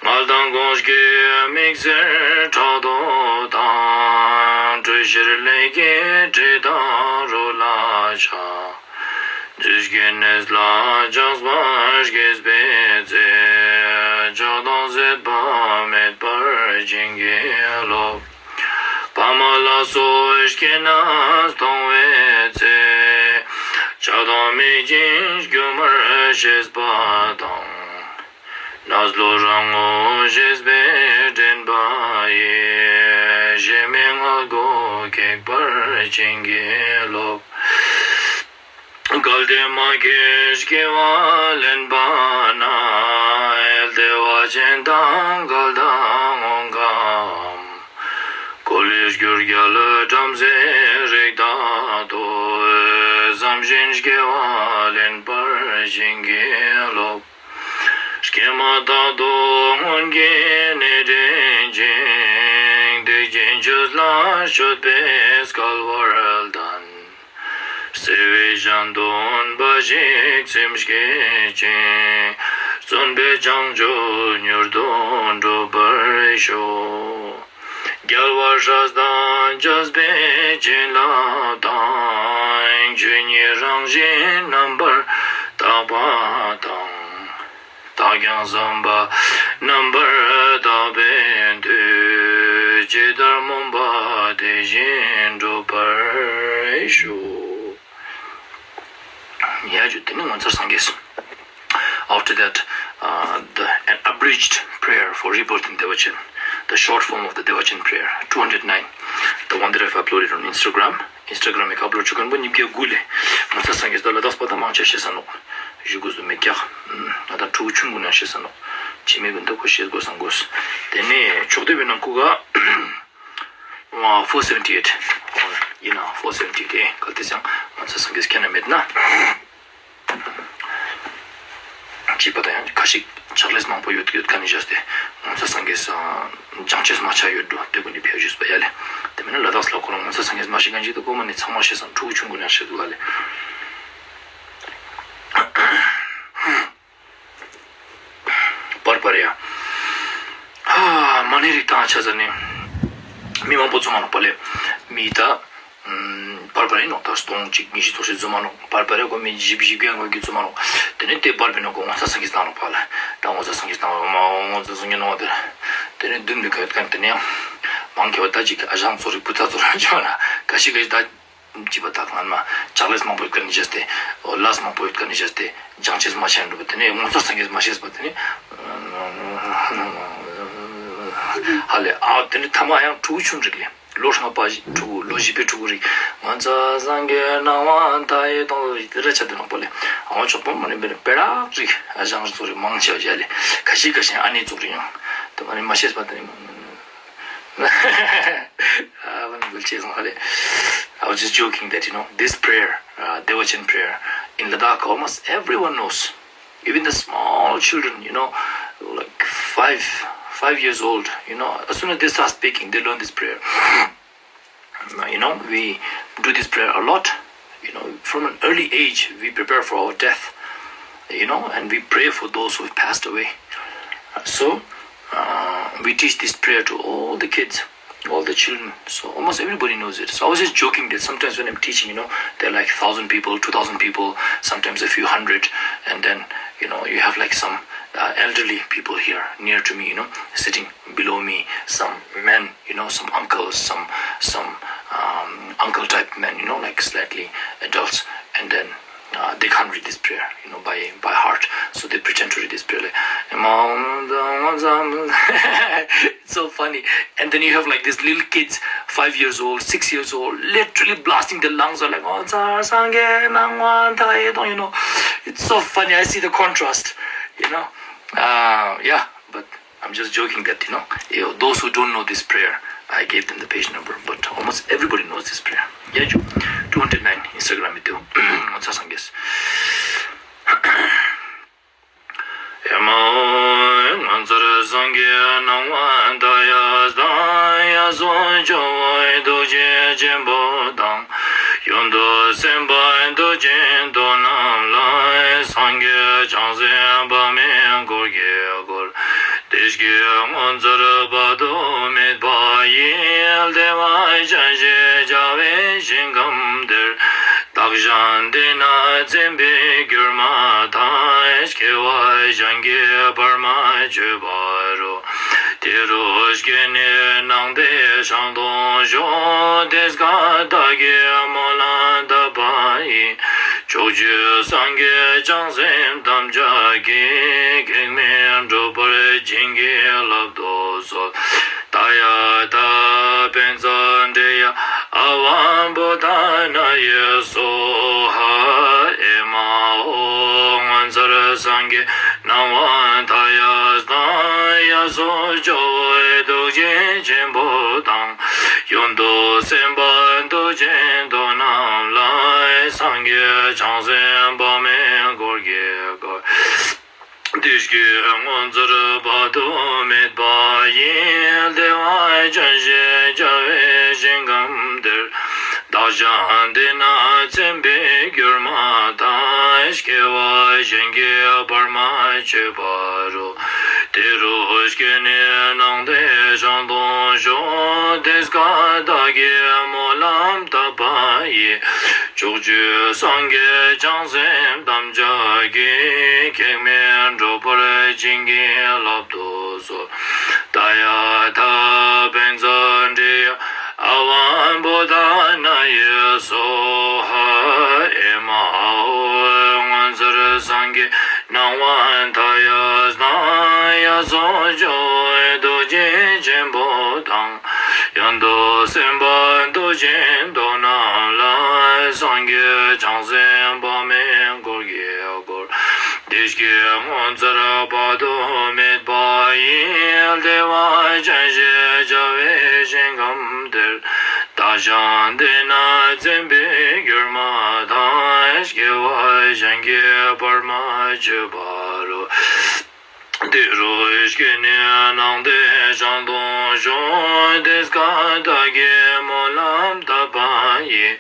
མངལ་དང་ཀུན་གྱི་མིག་སེར་ཕྲག་དོག་དང་། དྲོད་གཤེར་ལས་ཀྱི་དྲི་དང་རོ་ལ་ཆགས། རྫུས་སྐྱེས་ནད་ལ་ཇག་པ་སྐྱེས་པའི་ཚེ། ཇག་དང་ཟད་པ་མེད་པར་བྱིན་གྱིས་རློབས། ཕ་མ་ལ་སོགས་སྐྱེ་གནས་གཏོང་བའི་ཚེ། ཇག་དང་མེད་ཅིང་སྒྱུ་མར་ཤེས་པ་དང་། གནས་ལུགས་རང་ངོ་ཤེས་པའི་དྲན་པ་ཡིས། གཞན་མའི་མངལ་སྒོ་ཁེགས་པར་བྱིན་གྱིས་རློབས། གལ་ཏེ་མ་སྐྱེས་སྐྱེ་བ་ལེན་པ་ན། བདེ་བ་ཅན་དང་འགལ་ཟླ་མངོན་དགའམ། འཁོར་ལོས་སྒྱུར་རྒྱལ་བྲམ་ཟེའི་རིགས་དག་ཏུ། བསམ་བཞིན་སྐྱེ་བ་ལེན་པར་བྱིན་གྱིས་རློབས། སྐྱེས་མ་ཐག་ཏུ་སྔོན་གྱི་ནད་དྲན་ཅིང་། དེ་རྐྱེན་ཆོས་ལ་སྤྱོད་པའི་སྐལ་བར་ལྡན། བརྩེ་བའི་གཞན་དོན་འབའ་ཞིག་སེམས་བསྐྱེད་ཅིང་། བརྩོན་པས་བྱང་ཆུབ་མྱུར་དུ་འགྲུབ་པར་ཤོག། རྒྱལ་བ་སྲས་དང་རྒྱལ་པོའི་བྱིན་རླབས་དང་། ཆོས་ཉིད་རང་བཞིན་རྣམ་པར་དག་པ་དང་། བདག་ཀྱང་བསམ་པ་རྣམ་པར་དག་པའི་མཐུས། ཇི་ལྟར་སྨོན་པ་དེ་བཞིན་འགྲུབ་པར་ཤོག། ཡ་ཇུ་དེ་ནི་ངོ་མཚར་སངས་རྒྱས། After that, uh, the, an abridged prayer for rebirth in Devachen, the short form of the Devachen prayer, two hundred nine, the one that I've uploaded on Instagram. Instagram ཡི་ཁ་ཨབ་ལོཌ་བྱེད་མཁན་པོ་ཉིས་བརྒྱ་དགུ་ལས་ངོ་མཚར་སངས་རྒྱས་ད་ལ་དྭགས་པ་དང་མང་ཆེ་ཤེས་ས་ནོག། གཞུག་གུ་སུ་མེད་ཀྱག། ང་དང་ཕྲུ་གུ་ཆུང་གུ་ན་ཤེས་ས་ནོག། ཆེ་མི་གུན་ད་ཁོ་ཤེས་དགོས་བསམ་དགོས། དེ་ནས་ཕྱོགས་བསྡུས་པའི་ནང་ཁུ་ག་ཨ། four seventy eight, ཡིན་ན་four seventy eight ཨེ་གལ་ཏེ་ཡང་ངོ་མཚར་སངས་རྒྱས་མཁྱེན་ན་མེད་ན། ཅེས་པ་དང་ཡང་ཁ་ཤས་ཕྱག་ལས་མང་པོ་ཡོད་ཡོད་མཁན་ནི་བཞག་སྟེ་ངོ་མཚར་སངས་རྒྱས་སྦྱང་ཆས་མ་ཆགས་ཡོད་འགྲོ་དེ་ཀུན་ནི་ཕེབས་བཞུགས་པ་ཡ་ལེ། དེ་མིན་ན་ལ་དྭགས་ལ་ཁོ་རང་ངོ་མཚར་སངས་རྒྱས་མ་ཤེས་མཁན་ཅིག་ཏུ་ཀོ་མ་ནི་ཚང་མ་ཤེས་སམ་ཕྲུ་གུ་ཆུང་གུ་ནས་ཤེས་འདུག་ག་ལེ། པར་པར་ཡ། ཧ། མ་ཎི་རིགས་དང་ཆ་ས་ནི། མི་མང་པོ་ཚང་མ་ནོག་པ་ལེ། མི་ད། པར་པར་ཡིན་ནོག་ད་སྟོང་གཅིག་ཉི་ཤུ་ཚོ་ཞིག་རྫུན་མ་ནོག། པར་པར་ཡ་གོ་མི་བཞི་བཞི་བརྒྱ་ཡང་གོ་གི་རྫུན་མ་ནོག། དེ་ནི་དེ་པར་པའི་ནང་གོ་ངོ་མཚར་སངས་རྒྱས་བཏང་ནོག་པ་ལེ། ད་ངོ་མཚར་སངས་རྒྱས་བཏང་བ་མ་ངོ་མཚར་སངས་རྒྱས་ནོག་པ་དེ། དེ་ནི་བདུན་མི་གོ་ཡོད་མཁན་དེ་ནི་ཡང་། མང་ཆེ་བ་ད་ཅིག་ཨ་ཞང་ཚོ་རིགས་བུ་ཚ་ཚོ་རང་ཆ་ན་ག་ཤི་ག་ཤི་ད། ཅི་བ་དག་ང་མ་ཕྱག་ལས་མང་པོ་ཡོད་མཁན་ནི་བྱས་ཏེ། ལས་མང་པོ་ཡོད་མཁན་ནི་བྱས་ཏེ། སྦྱང་ཆས་མ་བྱས་འགྲོ་བ་དེ་ནས་ངོ་མཚར་སངས་རྒྱས་མ་ཤེས་པ་དེ་ནས། ཧ་ལས་ཨ་དེ་ནས་ཐ་མ་ཡང་ཕྲུ་གུ་ཆུང་རིགས་ལས་ལོ་ལྔ་པ་ཕྲུ་གུ་ལོ་བཞི་པའི་ཕྲུ་གུ་རིགས་ངོ་མཚར་སངས་རྒྱས་སྣང་བ་མཐའ་ཡས་སྟོང་དུ་དེ་འདྲ་ཆ་དེ་ནང་པོ་ལས་ཨ་ངོ་ཆོག་པོ་མ་ནི་བེ་བེ་རག་རིགས་ཨ་ཞང་ཚོ་རིགས་མང་ཆེ་བ་བྱས་ལས་ཁ་ཤས་ཁ་ཤས་ཨ་ནེ་ཚོ་རིགས་ཡང་དེ་མ་ནི་མ་ཤེས་པ་དེ་ནས། I was just joking that, you know, this prayer, uh, Devachan prayer, in Ladakh, almost everyone knows. Even the small children, you know, like five, five years old, you know, as soon as they start speaking, they learn this prayer. You know, we do this prayer a lot. You know, from an early age, we prepare for our death, you know, and we pray for those who have passed away. Uh, so, uh, we teach this prayer to all the kids, all the children. So almost everybody knows it. So I was just joking that sometimes when I'm teaching, you know, there are like thousand people, two thousand people, sometimes a few hundred, and then, you know, you have like some uh, elderly people here near to me, you know, sitting below me, some men, you know, some uncles, some some um, uncle type men, you know, like slightly adults, and then uh, they can't read this prayer, you know, by by heart, so they pretend to read this prayer. Like, it's so funny. And then you have like these little kids, five years old, six years old, literally blasting their lungs out, like, "Oh, tsar sangye nangwa ta ye dong," you know. It's so funny. I see the contrast, you know. Uh, yeah, but I'm just joking that, you know, you know, those who don't know this prayer, I gave them the page number, but almost everybody knows this prayer. Yeah, you two hundred nine Instagram itu. Ngonsar sangkes. ཨེ་མ་ཧོ། ངོ་མཚར་སངས་རྒྱས་སྣང་བ་མཐའ་ཡས་དང་། ཡ་སོ་ཇོ་བོའི་ཐུགས་རྗེ་ཆེན་པོ་དང་། ཡོན་ཏུ་སེམས་དཔའི་མཐུ་ཆེན་ཐོབ་རྣམས་ལ། སངས་རྒྱས་བྱང་སེམས་དཔག་མེད་འཁོར་གྱིས་བསྐོར། བདེ་སྐྱིད་ངོ་མཚར་དཔག་ཏུ་མེད་པ་ཡི། བདེ་བ་ཅན་ཞེས་བྱ་བའི་ཞིང་ཁམས་དེར། བདག་ཀྱང་འདི་ན་ཚིམ་པའི་གྱུར་མ་ཐག། སྐྱེ་བ་གཞན་གྱིས་བར་མ་ཆོད་པ་རུ། དེ་རུ་སྐྱེས་ནས་སྣང་མཐའི་ཞིང་དུ་ཞུགས། དེ་སྐད་བདག་གིས་སྨོན་ལམ་བཏབ་པ་ཡིས། ཕྱོགས་བཅུའི་སངས་རྒྱས་བྱང་སེམས་ཐམས་ཅད་ཀྱིས། གེགས་མེད་འགྲུབ་པར་བྱིན་གྱིས་བརླབ་ཏུ་གསོལ། ཏདྱ་ཐཱ། པཉྩ་ནྠཱ་ཨ་ཝ་བོ་དྷ་ནཱ་ཡེ་སྭཱ་ཧཱ། ཨེ་མ་ཧོ། ངོ་མཚར་སངས་རྒྱས་སྣང་བ་མཐའ་ཡས་དང་། ཡ་སོ་ཇོ་བོའི་ཐུགས་རྗེ་ཆེན་པོ་དང་། ཡོན་ཏུ་སེམས་དཔའི་མཐུ་ཆེན་ཐོབ་རྣམས་ལ། སངས་རྒྱས་བྱང་སེམས་དཔག་མེད་འཁོར་གྱིས་བསྐོར། བདེ་སྐྱིད་ངོ་མཚར་དཔག་ཏུ་མེད་པ་ཡི། བདེ་བ་ཅན་ཞེས་བྱ་བའི་ཞིང་ཁམས་དེར། བདག་ཀྱང་འདི་ན་ཚིམ་པའི་གྱུར་མ་ཐག། སྐྱེ་བ་གཞན་གྱིས་བར་མ་ཆོད་པ་རུ། དེ་རུ་སྐྱེས་ནས་སྣང་མཐའི་ཞིང་དུ་ཞུགས། དེ་སྐད་བདག་གིས་སྨོན་ལམ་བཏབ་པ་ཡིས། ཕྱོགས་བཅུའི་སངས་རྒྱས་བྱང་སེམས་ཐམས་ཅད་ཀྱིས། གེགས་མེད་འགྲུབ་པར་བྱིན་གྱིས་བརླབ་ཏུ་གསོལ། ཏདྱ་ཐཱ། པཉྩ་ནྠཱ་ཨ་ཝ་བོ་དྷ་ནཱ་ཡེ་སྭཱ་ཧཱ། ཨེ་མ་ཧོ། ངོ་མཚར་སངས་རྒྱས་སྣང་བ་མཐའ་ཡས་དང་། ཡ་སོ་ཇོ་བོའི་ཐུགས་རྗེ་ཆེན་པོ་དང་། ཡོན་ཏུ་སེམས་དཔའི་མཐུ་ཆེན་ཐོབ་རྣམས་ལ། སངས་རྒྱས་བྱང་སེམས་དཔག་མེད་འཁོར་གྱིས་བསྐོར། བདེ་སྐྱིད་ངོ་མཚར་དཔག་ཏུ་མེད་པ་ཡི། བདེ་བ་ཅན་ཞེས་བྱ་བའི་ཞིང་ཁམས་དེར། བདག་ཀྱང་འདི་ན་ཚིམ་པའི་གྱུར་མ་ཐག། སྐྱེ་བ་གཞན་གྱིས་བར་མ་ཆོད་པ་རུ། དེ་རུ་སྐྱེས་ནས་སྣང་མཐའི་ཞིང་དུ་ཞུགས། དེ་སྐད་བདག་གིས་སྨོན་ལམ་བཏབ་པ་ཡིས།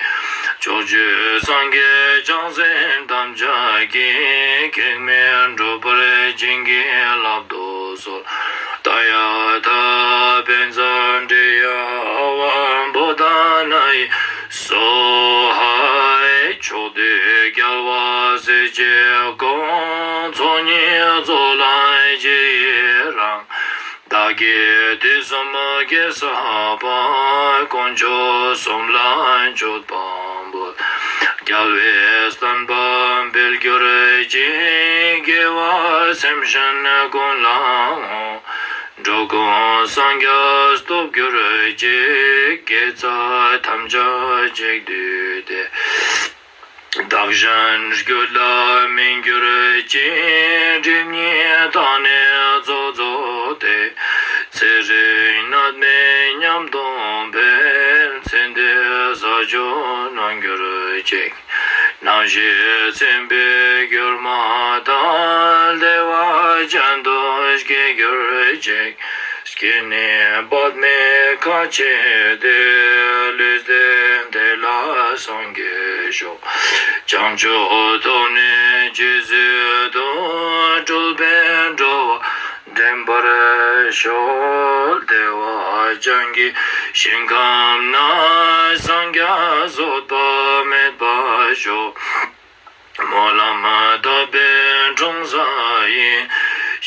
ཕྱོགས་བཅུའི་སངས་རྒྱས་བྱང་སེམས་ཐམས་ཅད་ཀྱིས། གེགས་མེད་འགྲུབ་པར་བྱིན་གྱིས་བརླབ་ཏུ་གསོལ། ཏདྱ་ཐཱ། པཉྩ་ནྠཱ་ཨ་ཝ་བོ་དྷ་ནཱ་ཡེ་སྭཱ་ཧཱ། ཕྱོགས་དུས་རྒྱལ་བ་སྲས་བཅས་ཀུན། ཚོགས་གཉིས་རྫོགས་ལ་རྗེས་ཡི་རང་། བདག་གིས་དུས་གསུམ་དགེ་བསགས་པ། དཀོན་མཆོག་གསུམ་ལ་མཆོད་པ་འབུལ། རྒྱལ་བའི་བསྟན་པ་འཕེལ་གྱུར་ཅིག། དགེ་བ་སེམས་ཅན་ཀུན་ལའང་། འགྲོ་ཀུན་སངས་རྒྱས་སྟོབས་གྱུར་ཅིག། དགེ་རྩ་ཐམས་ཅད་གཅིག་བསྡུས་ཏེ། བདག་གཞན་རྒྱུད་ལ་སྨིན་གྱུར་ཅིག། སྒྲིབ་གཉིས་དག་ནས་རྫོགས་རྫོགས་ཏེ། ཚེ་རིང་ནད་མེད་ཉམས་རྟོགས་འཕེལ། ཚེ་འདིར་ས་བཅུ་ནོན་གྱུར་ཅིག། སྣང་ཞིང་མཚན་དཔེའི་གྱུར་མ་དག། བདེ་བ་ཅན་དུ་སྐྱེ་གྱུར་ཅིག། སྐྱེས་ནས་བར་མའི་ཁ་ཕྱེ་སྟེ། ལུས་རྟེན་དེ་ལ་སངས་རྒྱས་ཤོག། བྱང་ཆུབ་ཐོབ་ནས་ཇི་སྲིད་དུ། སྤྲུལ་པའི་འགྲོ་བ་འདྲེན་པར་ཤོག། བདེ་བ་ཅན་གྱི་ཞིང་ཁམས་ན། སངས་རྒྱས་བཟོད་པ་མེད་པར་ཤོག། སྨོན་ལམ་བཏབ་པའི་འབྱུང་རྩ་ཡི།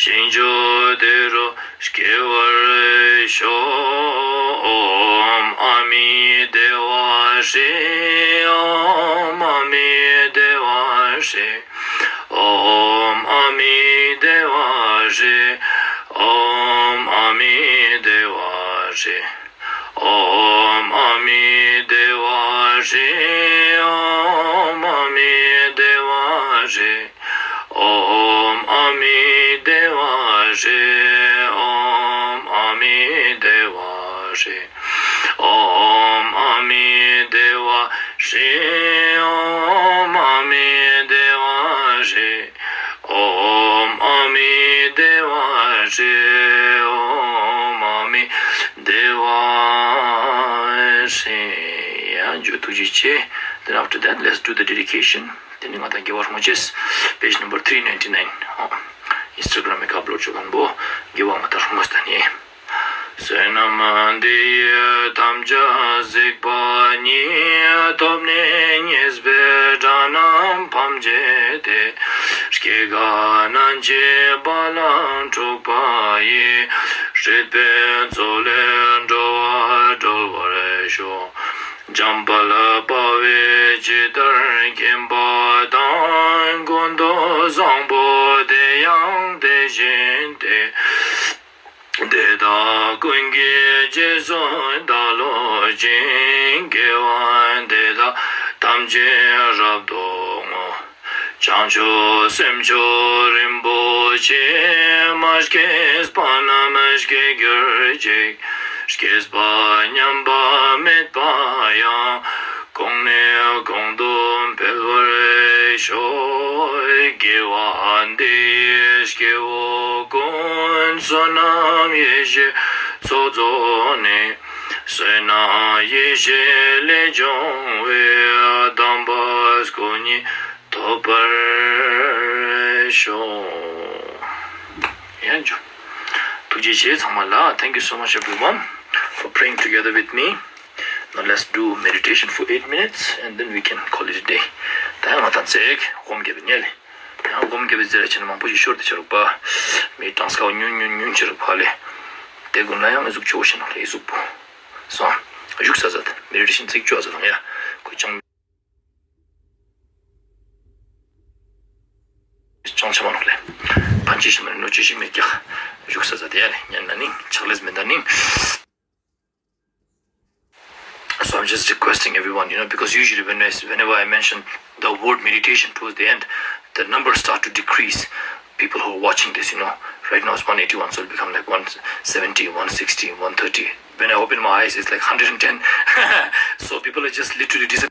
ཞིང་མཆོག་དེ་རུ་སྐྱེ་བར་ཤོག། ཨོཾ་ཨ་མི་དྷེ་ཝ་ཧྲཱིཿ། ཨོཾ་ཨ་མི་དྷེ་ཝ་ཧྲཱིཿ། ཨོཾ་ཨ་མི་དྷེ་ཝ་ཧྲཱིཿ། ཨོཾ་ཨ་མི་དྷེ་ཝ་ཧྲཱིཿ། ཨོཾ་ཨ་མི་དྷེ་ཝ་ཧྲཱིཿ། ཨོཾ་ཨ་མི་དྷེ་ཝ་ཧྲཱིཿ། ཨོཾ་ཨ་མི་དྷེ་ཝ་ཧྲཱིཿ། ཨོཾ་ཨ་མི་དྷེ་ཝ་ཧྲཱིཿ། ཨོཾ་ཨ་མི་དྷེ་ཝ་ཧྲཱིཿ། ཨོཾ་ཨ་མི་དྷེ་ཝ་ཧྲཱིཿ། ཨོཾ་ཨ་མི་དྷེ་ཝ་ཧྲཱིཿ། ཨོཾ་ཨ་མི་དྷེ་ཝ་ཧྲཱིཿ། ཡ་འཇུ། ཐུགས་རྗེ་ཆེ། Then after that, let's do the dedication. དེ་ནི་ང་དང་དགེ་བ་སྲུང་ཅེས། Page number three ninety nine. ཨོ། Instagram་གི་ཨབ་ལོཌ་བྱོས་མཁན་པོ་དགེ་བ་ང་དང་སྲུང་ངོས་ད་ནི། བསོད་ནམས་འདི་ཡིས་ཐམས་ཅད་གཟིགས་པ་ཉིད། ཐོབ་ནས་ཉེས་པའི་དགྲ་རྣམས་ཕམ་བྱས་ཏེ། སྐྱེ་རྒ་ན་འཆིའི་རྦ་ཀློང་འཁྲུགས་པ་ཡི། སྲིད་པའི་མཚོ་ལས་འགྲོ་བ་སྒྲོལ་བར་ཤོག། འཇམ་དཔལ་དཔའ་བོས་ཇི་ལྟར་མཁྱེན་པ་དང་། ཀུན་ཏུ་བཟང་པོ་དེ་ཡང་དེ་བཞིན་ཏེ། དེ་དག་ཀུན་གྱི་རྗེས་སུ་བདག་སློབ་ཅིང་། དགེ་བ་འདི་དག་ཐམས་ཅད་རབ་ཏུ་བསྔོ། བྱང་ཆུབ་སེམས་མཆོག་རིན་པོ་ཆེ། མ་སྐྱེས་པ་རྣམས་སྐྱེ་གྱུར་ཅིག། སྐྱེས་པ་ཉམས་པ་མེད་པ་ཡང་། གོང་ནས་གོང་དུ་འཕེལ་བར་ཤོག། དགེ་བ་འདི་ཡིས་སྐྱེ་བོ་ཀུན། བསོད་ནམས་ཡེ་ཤེས་ཚོགས་རྫོགས་ནས། བསོད་ནམས་ཡེ་ཤེས་ལས་བྱུང་བའི། དམ་པ་སྐུ་གཉིས་ཐོབ་པར་ཤོག། ཡ་འཇུ། ཐུགས་རྗེ་ཆེ་ཚང་མ་ལ། Thank you so much everyone for praying together with me. Now let's do meditation for eight minutes and then we can call it a day. ད་ཡང་ང་དང་ཚེག་སྒོམ་རྒྱབ་ཉལ་ལེ། ད་ཡང་སྒོམ་རྒྱབ་ཟེར་ཕྱིན་ན་མང་པོ་ཞིག་ཤོར་ཏེ་ཆ་རུག་པ། མི་གྲངས་ཀ་ཉུང་ཉུང་ཉུང་ཆ་རུག་པ་ལེ། དེ་ཀུན་ལ་ཡང་ཨི་ཟུག་ཆོག་ཤིན་ལེ། ཨི་ཟུག་པོ་སོང་། བཞུགས་ས་ཟ་ད་མེ་ཌི་ཊེ་ཤན་ཚིག་བཅུ་ཨ་ཟ་དང་ཡ། ཁོ་ཅང་ཅང་ཆ་མ་ནོག་ལེ། ཕན་ཆེ་ཤི་མ་ནོག་ཆེ་ཤི་མེ་ཀྱག། བཞུགས་ས་ཟ་དེ་ཡ་ལེ། ཉན་ན་ནིང་ཆག་ལེས་མེ་ད་ནིང་། So I'm just requesting everyone, you know, because usually when I, whenever I mention the word meditation towards the end, the numbers start to decrease. People who are watching this, you know, right now it's one eighty-one, so it'll become like one seventy, one sixty, one thirty. When I open my eyes, it's like hundred and ten. So people are just literally disappearing.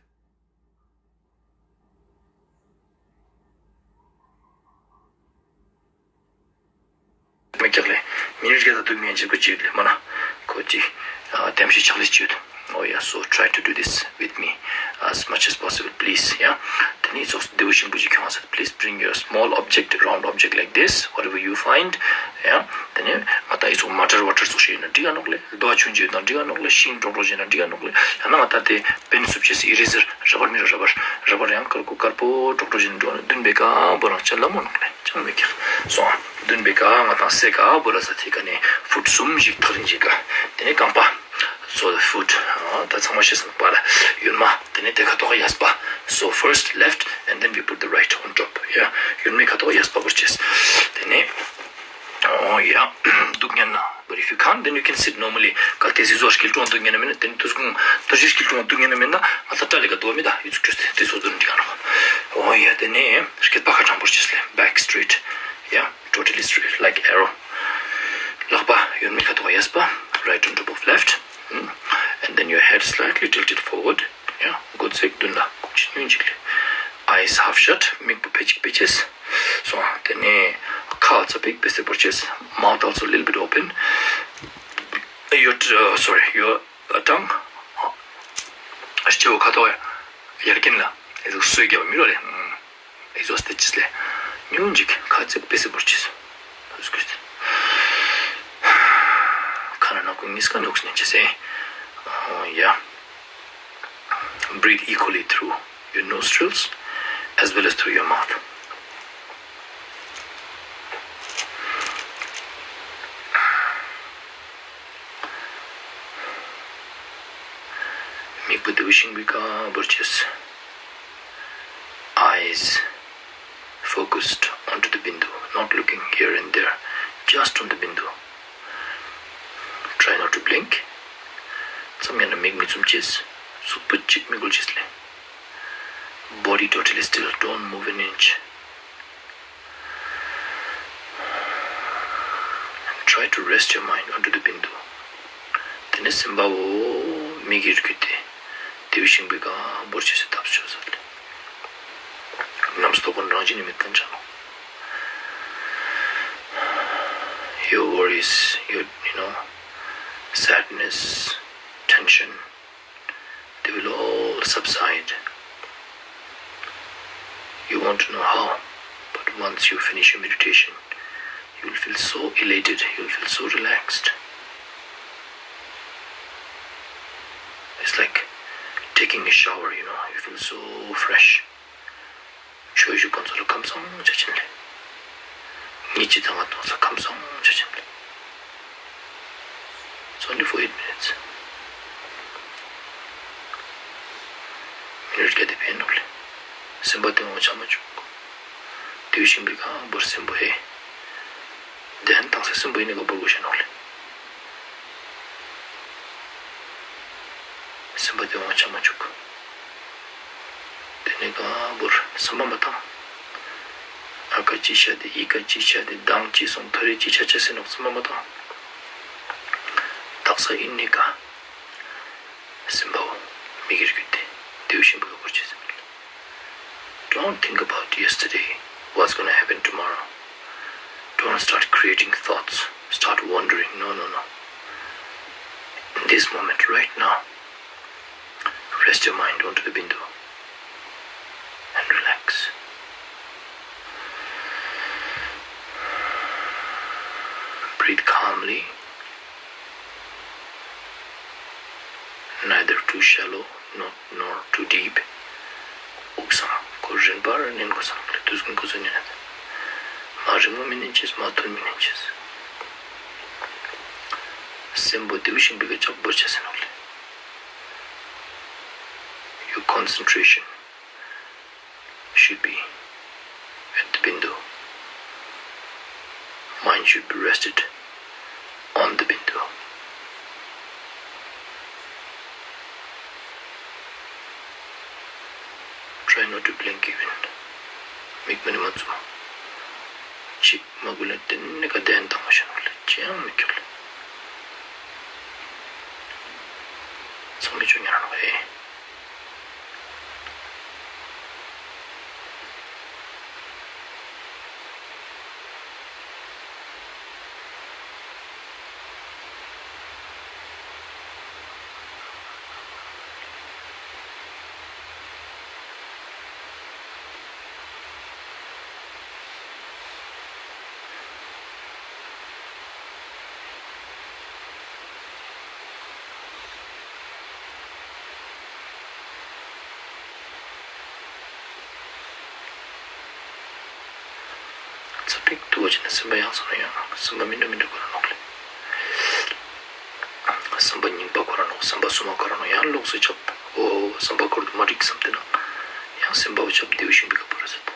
མི་རྒྱག་ལེ། མི་རིགས་ཀྱི་ད་དུ་མི་འཇིགས་པ་ཅིག་ལེ་མ་ན། ཁོ་ཅི། ཨ་དེམ་ཤི་ཆག་ལེ་ཅིག་ཡོད། Oh yeah, so try to do this with me as much as possible, please. Yeah. དེ་ནི་ཚོགས་སུ་བདེ་བོ་ཞིམ་པོ་ཅིག་ཁྱོང་ས། Please bring your small object, round object like this, whatever you find. Yeah. དེ་ནི་ང་ད་ཨི་ཚོགས་མ་ཊར་ཝ་ཊར་ཚོགས་ཤིག་ཡོད་ན་འགྲིག་ག་ནོག་ལེ། རྡོ་ཆུང་ཆུང་ཡོད་ན་འགྲིག་ག་ནོག་ལེ། ཤིང་ཀྲོག་ཀྲོག་ཡོད་ན་འགྲིག་ག་ནོག་ལེ། ཡང་ན་ང་ད་དེ་པེན་སུབ་ཅེས་སི་ཨི་རེ་ཟར་ར་བར་མི་ར་ར་བར་ར་བར་ཡང་དཀར་པོ་དཀར་པོ་ཀྲོག་ཀྲོག་བྱས་ནས་འགྲོ་ན་བདུན་པའི་ཀ་བོ་རང་ཅག་ལ་མོ་ནོག་ལེ། ཅང་མི་ཁྱག་སོང་། བདུན་པའི་ཀ་ང་དང་སེ་ཀ་བོ་ར་ས་ཐི་ཀ་ནས་ཕུཊ་གསུམ་ཞིག་ཐག་རིང་ཞིག་ག། དེ་ནས་རྐང་པ། So the foot. ཨ་ད་ཚང་མ་ཤེས་སོང་པ་ལ། གཡོན་མ། དེ་ནས་དེ་ཁ་ཐོག་གཡས་པ། So first left and then we put the right on top. Yeah. གཡོན་མའི་ཁ་ཐོག་གཡས་པ་བོར་ཅེས། དེ་ནས། Oh yeah. འདུག་ཉན་ན། But if you can't, then you can sit normally. གལ་ཏེ་སི་ཟོར་སྐྱིལ་ཀྲུང་འདུག་ཉན་ན་མིན་ན། དེ་ནི་དུས་ཀུན་དུ་ཞིག་སྐྱིལ་ཀྲུང་འདུག་ཉན་ན་མིན་ན། ང་ད་ཏྲ་ལི་ག་དོ་མི་ད་ཡུ་ཚུགས་ཅུས་ཏེ་དེ་སོ་དུ་འདི་ག་ནོ། Oh yeah. དེ་ནས་སྐེད་པ་ཁ་དྲང་པོར་ཅེས་ལེ། Back straight. Yeah. Totally straight, like arrow. ལག་པ་གཡོན་མའི་ཁ་ཐོག་གཡས་པ། Right on top of left. Mm. And then your head slightly tilted forward. Yeah. མགོ་ཚེག་མདུན་ལ་ཁུག་ཅིག་ཉུང་ཅིག་ལེ། Eyes half shut. མིག་པོ་ཕེ་ཅིག་ཕེ་ཅེས། སོང་། དེ་ནས་ཁ་ཚ་པིག་པེ་སེ་བོར་ཅེས། Mouth also little bit open. Your, uh, sorry, your, uh, tongue. སྤྱི་བོ་ཁ་ཐོག་ཡར་གྱེན་ལ་ཨེ་ཟུག་སོས་རྒྱབ་མི་རོ་ལེ། ཨེ་ཟུག་སྟེ་ཅེས་ལེ། ཉུང་ཅིག་ཁ་ཚིག་པེ་སེ་བོར་ཅེས། ཁ་ན་ན་ཀུན་གཉིས་ཀ་ནོག་སི་ཉན་ཅེས་སེ། Oh yeah. Breathe equally through your nostrils as well as through your mouth. མིག་པོ་དེ་བཞིན་པའི་ཀ་བོར་ཅེས། Eyes focused onto the bindu, not looking here and there, just on the bindu. Try not to blink. མཚམས་ཡང་ན་མིག་མི་བཙུམ་ཅེས། གཟུགས་པོ་གཅིག་མི་འགུལ་ཅེས་ལེ། Body totally still, don't move an inch. And try to rest your mind onto the bindu. དེ་ནས་སེམས་པ་འོ། མིག་གིས་བརྒྱུད་དེ། དེ་བས་ཤིང་པའི་ག་བོར་ཆེ་སེ་ཐབས་ཆོད་ཟེར་ལེ། རྣམ་རྟོག་ཀུན་རང་བཞིན་ནི་མེད་མཁན་ཆ་ནོ། Your worries, your, you know, sadness, tension, they will all subside. You won't know how, but once you finish your meditation, you will feel so elated, you will feel so relaxed. It's like taking a shower, you know, you feel so fresh. ཆོས་ཞུ་གོ་ཚོ་ལ་ཁམས་སངས་ཆ་ཆེན་ལེ། ཉིད་ཀྱི་ཚང་མ་གཏོང་ས་ཁམས་སངས་ཆ་ཆེན་ལེ། It's only for eight minutes. མི་ནུར་སྐྱ་དེ་ཕན་ནོག་ལེ། སེམས་པ་དེ་འོང་ཆ་མ་བཅུག་དེ་བས་ཤིང་པའི་ག་བོར་སེམས་པོ་ཧེ། དན་དང་ས་སེམས་པོ་ཡིན་ནི་ག་བོར་གོ་ཤ་ནོག་ལེ། སེམས་པ་དེ་འོང་ཆ་མ་བཅུག་དེ་ནས་ག་བོར་བསམ་པ་མ་བཏང་། ཨ་ཀ་ཅི་ཤ་དེ་ཨི་ཀ་ཅི་ཤ་དེ་མདང་ཅི་སོང་ཐོ་རེ་ཅི་ཆ་ཆ་སེ་ནོག་བསམ་པ་མ་བཏང་། དག་ས་ཨིན་ནི་ག་སེམས་པའོ། མིག་གིས་བརྒྱུད་དེ་དེ་བས་ཤིང་པའི་ག་བོར་ཆེ་སེམས་པ་ལེ། Don't think about yesterday, what's gonna happen tomorrow. Don't start creating thoughts, start wondering. No, no, no. In this moment, right now, rest your mind onto the Bindu and relax. Breathe calmly, neither too shallow, not nor too deep. དབུགས་སང་ཁོ་རིམ་པར་མནན་དགོས་སང་ལེ། དུས་ཀུན་ཁོ་ཚོ་མནན་ན། མ་རིང་མོ་མི་མནན་ཅེས་མ་ཐུན་མི་མནན་ཅེས། སེམས་པོ་དེ་བས་ཤིང་པའི་ག་ལྕགས་བོར་ཆ་སེ་ནོག་ལེ། Your concentration should be at the Bindu. Mind should be rested on the Bindu. Try not to blink even. མིག་མ་ནི་མ་བཙུམ། ཅིག་མ་གུ་ལ་དེ་ནི་ག་དན་དང་མ་ཤ་ནོག་ལེ། ཅི་ཡང་མི་ཁྱབ་ལེ། ཚང་མས་ཆོས་ཉན་རོགས་ཨེ། ཚ་པིག་ཏུ་བ་ཅི་ན་སེམས་པ་ཡང་སོང་ན་ཡང་སེམས་པ་མི་འདྲ་མི་འདྲ་ཁོ་ར་ནོག་ལེ། བསམ་པ་རྙིང་པ་ཁོ་ར་ནོག་བསམ་པ་སོ་མ་ཁོ་ར་ནོག་ཡང་ལོགས་སུ་ཆབ། ཨོ་བསམ་པ་ཁོར་དུ་མ་འགྲིག་བསམ་དེ་ན་ཡང་སེམས་པ་བ་ཆབ་དེ་བས་ཤིང་པའི་ག་བོར་ཟེར།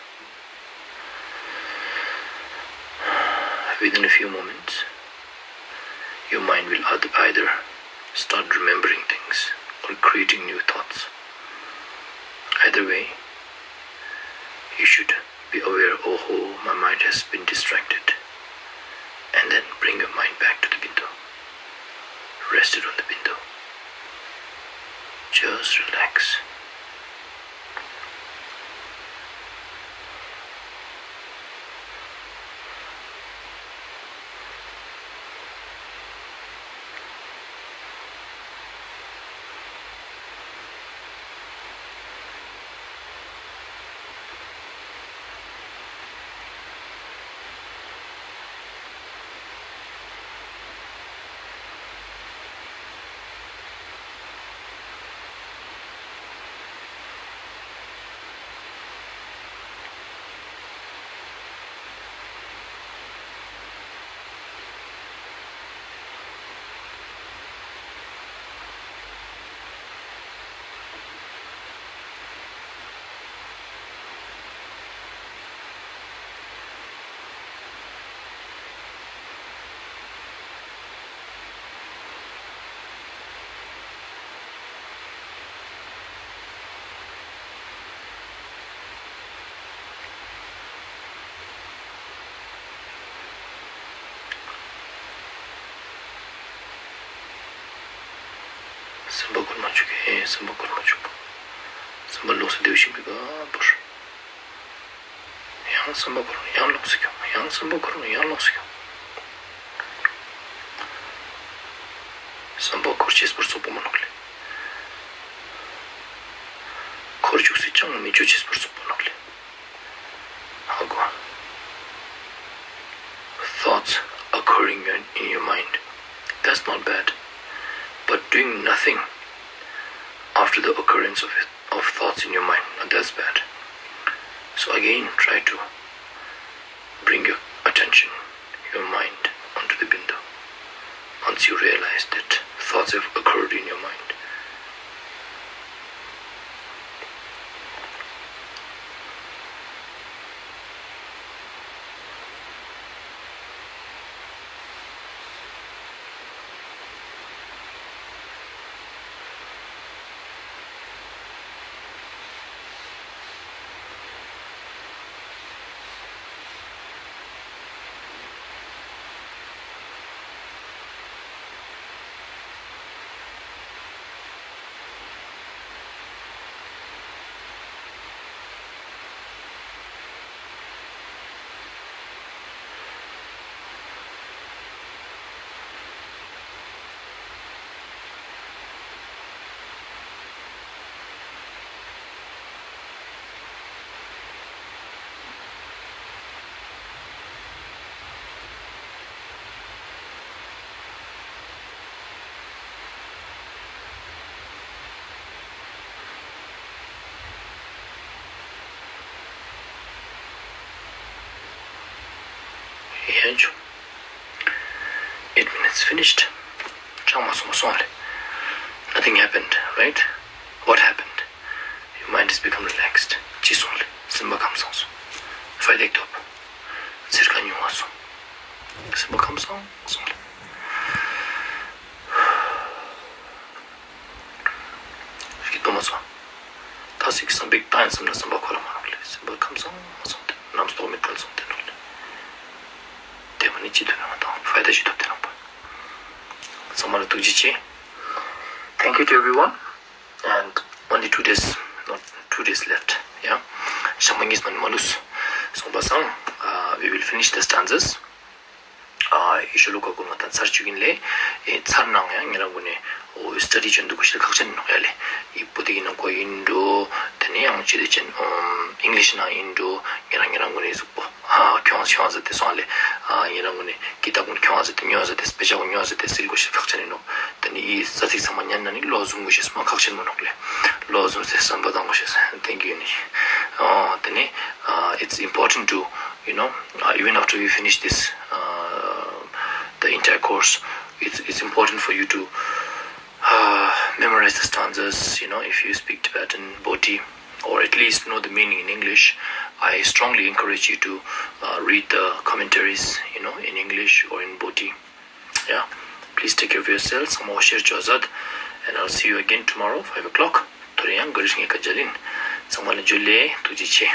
Within a few moments, your mind will oth- either start remembering things or creating new thoughts. Either way, you should be aware, oh, my mind has been distracted, and then bring your mind back to the Bindu. Rest it on the Bindu. Just relax. སེམས་པ་འཁོར་མ་བཅུག་གི། ཧེ། སེམས་པ་འཁོར་མ་བཅུག་སེམས་པ་ལོགས་སུ་བདེ་བ་ཞིག་མི་དགའ་བར། ཡང་སེམས་པ་འཁོར་ཡང་ལོགས་སུ་ཁྱོང་། ཡང་སེམས་པ་འཁོར་ཡང་ལོགས་སུ་ཁྱོང་། སེམས་པ་འཁོར་ཅེས་པར་སོགས་པ་མ་ནོག་ལེ། འཁོར་བཅུག་སེ་ཅང་མི་བཅུག་ཅེས་པར་སོགས་པ་ནོག་ལེ། ཧ་གོ། Thoughts occurring in, in your mind. That's not bad. But doing nothing after the occurrence of it, of thoughts in your mind, now that's bad. So again, try to bring your attention, your mind, onto the bindu. Once you realize that thoughts have occurred in your mind, ཡན་ཆོ། Eight minutes finished. ཅང་མ་སོང་སོང་ལེ། Nothing happened, right? What happened? Your mind has become relaxed. ཅི་སོང་ལེ། སེམས་པ་ཁམས་སངས་སོང་། ཕའི་དེག་ཐོབ། ཚིར་ཁ་ཉུང་བ་སོང་། སེམས་པ་ཁམས་སངས་སོང་ལེ། སྐྱིད་པོ་མ་སོང་། ད་ཟིག་བསམ་པའི་བཏང་ཡིན་བསམ་ན་བསམ་པ་ཁོ་རང་མ་རུང་ལེ། སེམས་པ་ཁམས་སངས་སོང་སྟེ་རྣམ་རྟོག་མེད་ཁ་སོང་སྟེ་ནོག་ལེ། དེ་མ་ནི་ཅི་ཐུབ་ན་ང་དང་ཕའི་དེག་ཅི་ཐོབ་དེ་རང་པ། ཚང་མ་ལ་ཐུགས་རྗེ་ཆེ། Thank you to everyone. And only two days, not two days left. Yeah. ཞག་མ་གཉིས་མ་ནི་མ་ལུས་སོང་པ་སང་། Uh, we will finish the stanzas. ཨ། ཡེ་ཤུ་ལུ་ཀ་ཀུན་ང་དང་ཚར་བཅུག་ཡིན་ལེ། ཨེ། ཚར་ནང་ཡང་ཉེ་རང་ཀུན་ནས་ཨོ་སི་ཊ་ཌི་བྱེད་འདུག་གོ་ཤེས་ཁག་ཆེན་ནོག་ཡ་ལེ། ཡི་པོ་དེ་གི་ནང་ཀོ་ཡིན་འགྲོ། དེ་ནས་ཡང་ཅི་དེ་ཅན་ཨིང་ལིཤ་ནང་ཡིན་འགྲོ། ཉེ་རང་ཉེ་རང་ཀུན་ནས་གཟུགས་པོ་ཨ་ཁྱོང་ཁྱོང་ཟེར་ཏེ་སོང་ལེ། ཨ། ཉེ་རང་ཀུན་ནས་ཀི་ཏ་ཀུན་ཁྱོང་ཟེར་ཏེ་ཉོ་ཟེར་ཏེ་དཔེ་ཆ་ཀུན་ཉོ་ཟེར་ཏེ་སིལ་གོ་ཤེས་ཁག་ཆེན་ནོག་དེ་ནས་ཡི་ས་ཚིགས་ཚང་མ་ཉན་ན་ནི་བློ་བཟུང་གོ་ཤེས་མ་ཁག་ཆེན་མོ་ནོག་ལེ། བློ་བཟུང་སྟེ་བསམ་པ་བཏང་གོ་ཤེས་ཐེང་ཀིའུ་ནི། ཨོ། དེ་ནས་ཨ། It's important to, you know, uh, even after we finish this, uh, the entire course, it's, it's important for you to, uh, memorize the stanzas, you know, if you speak Tibetan, Boti, or at least know the meaning in English. I strongly encourage you to, uh, read the commentaries, you know, in English or in Boti. Yeah, please take care of yourself. ཚང་མ་ཤེར་ཅོ་ཟད། And I'll see you again tomorrow, five o'clock. ཐོ་རེ་ཡང་ག་རིས་ངེ་ཀ་ཇ་ལིན། ཚང་མ་ལ་ཇུ་ལེ། ཐུགས་རྗེ་ཆེ།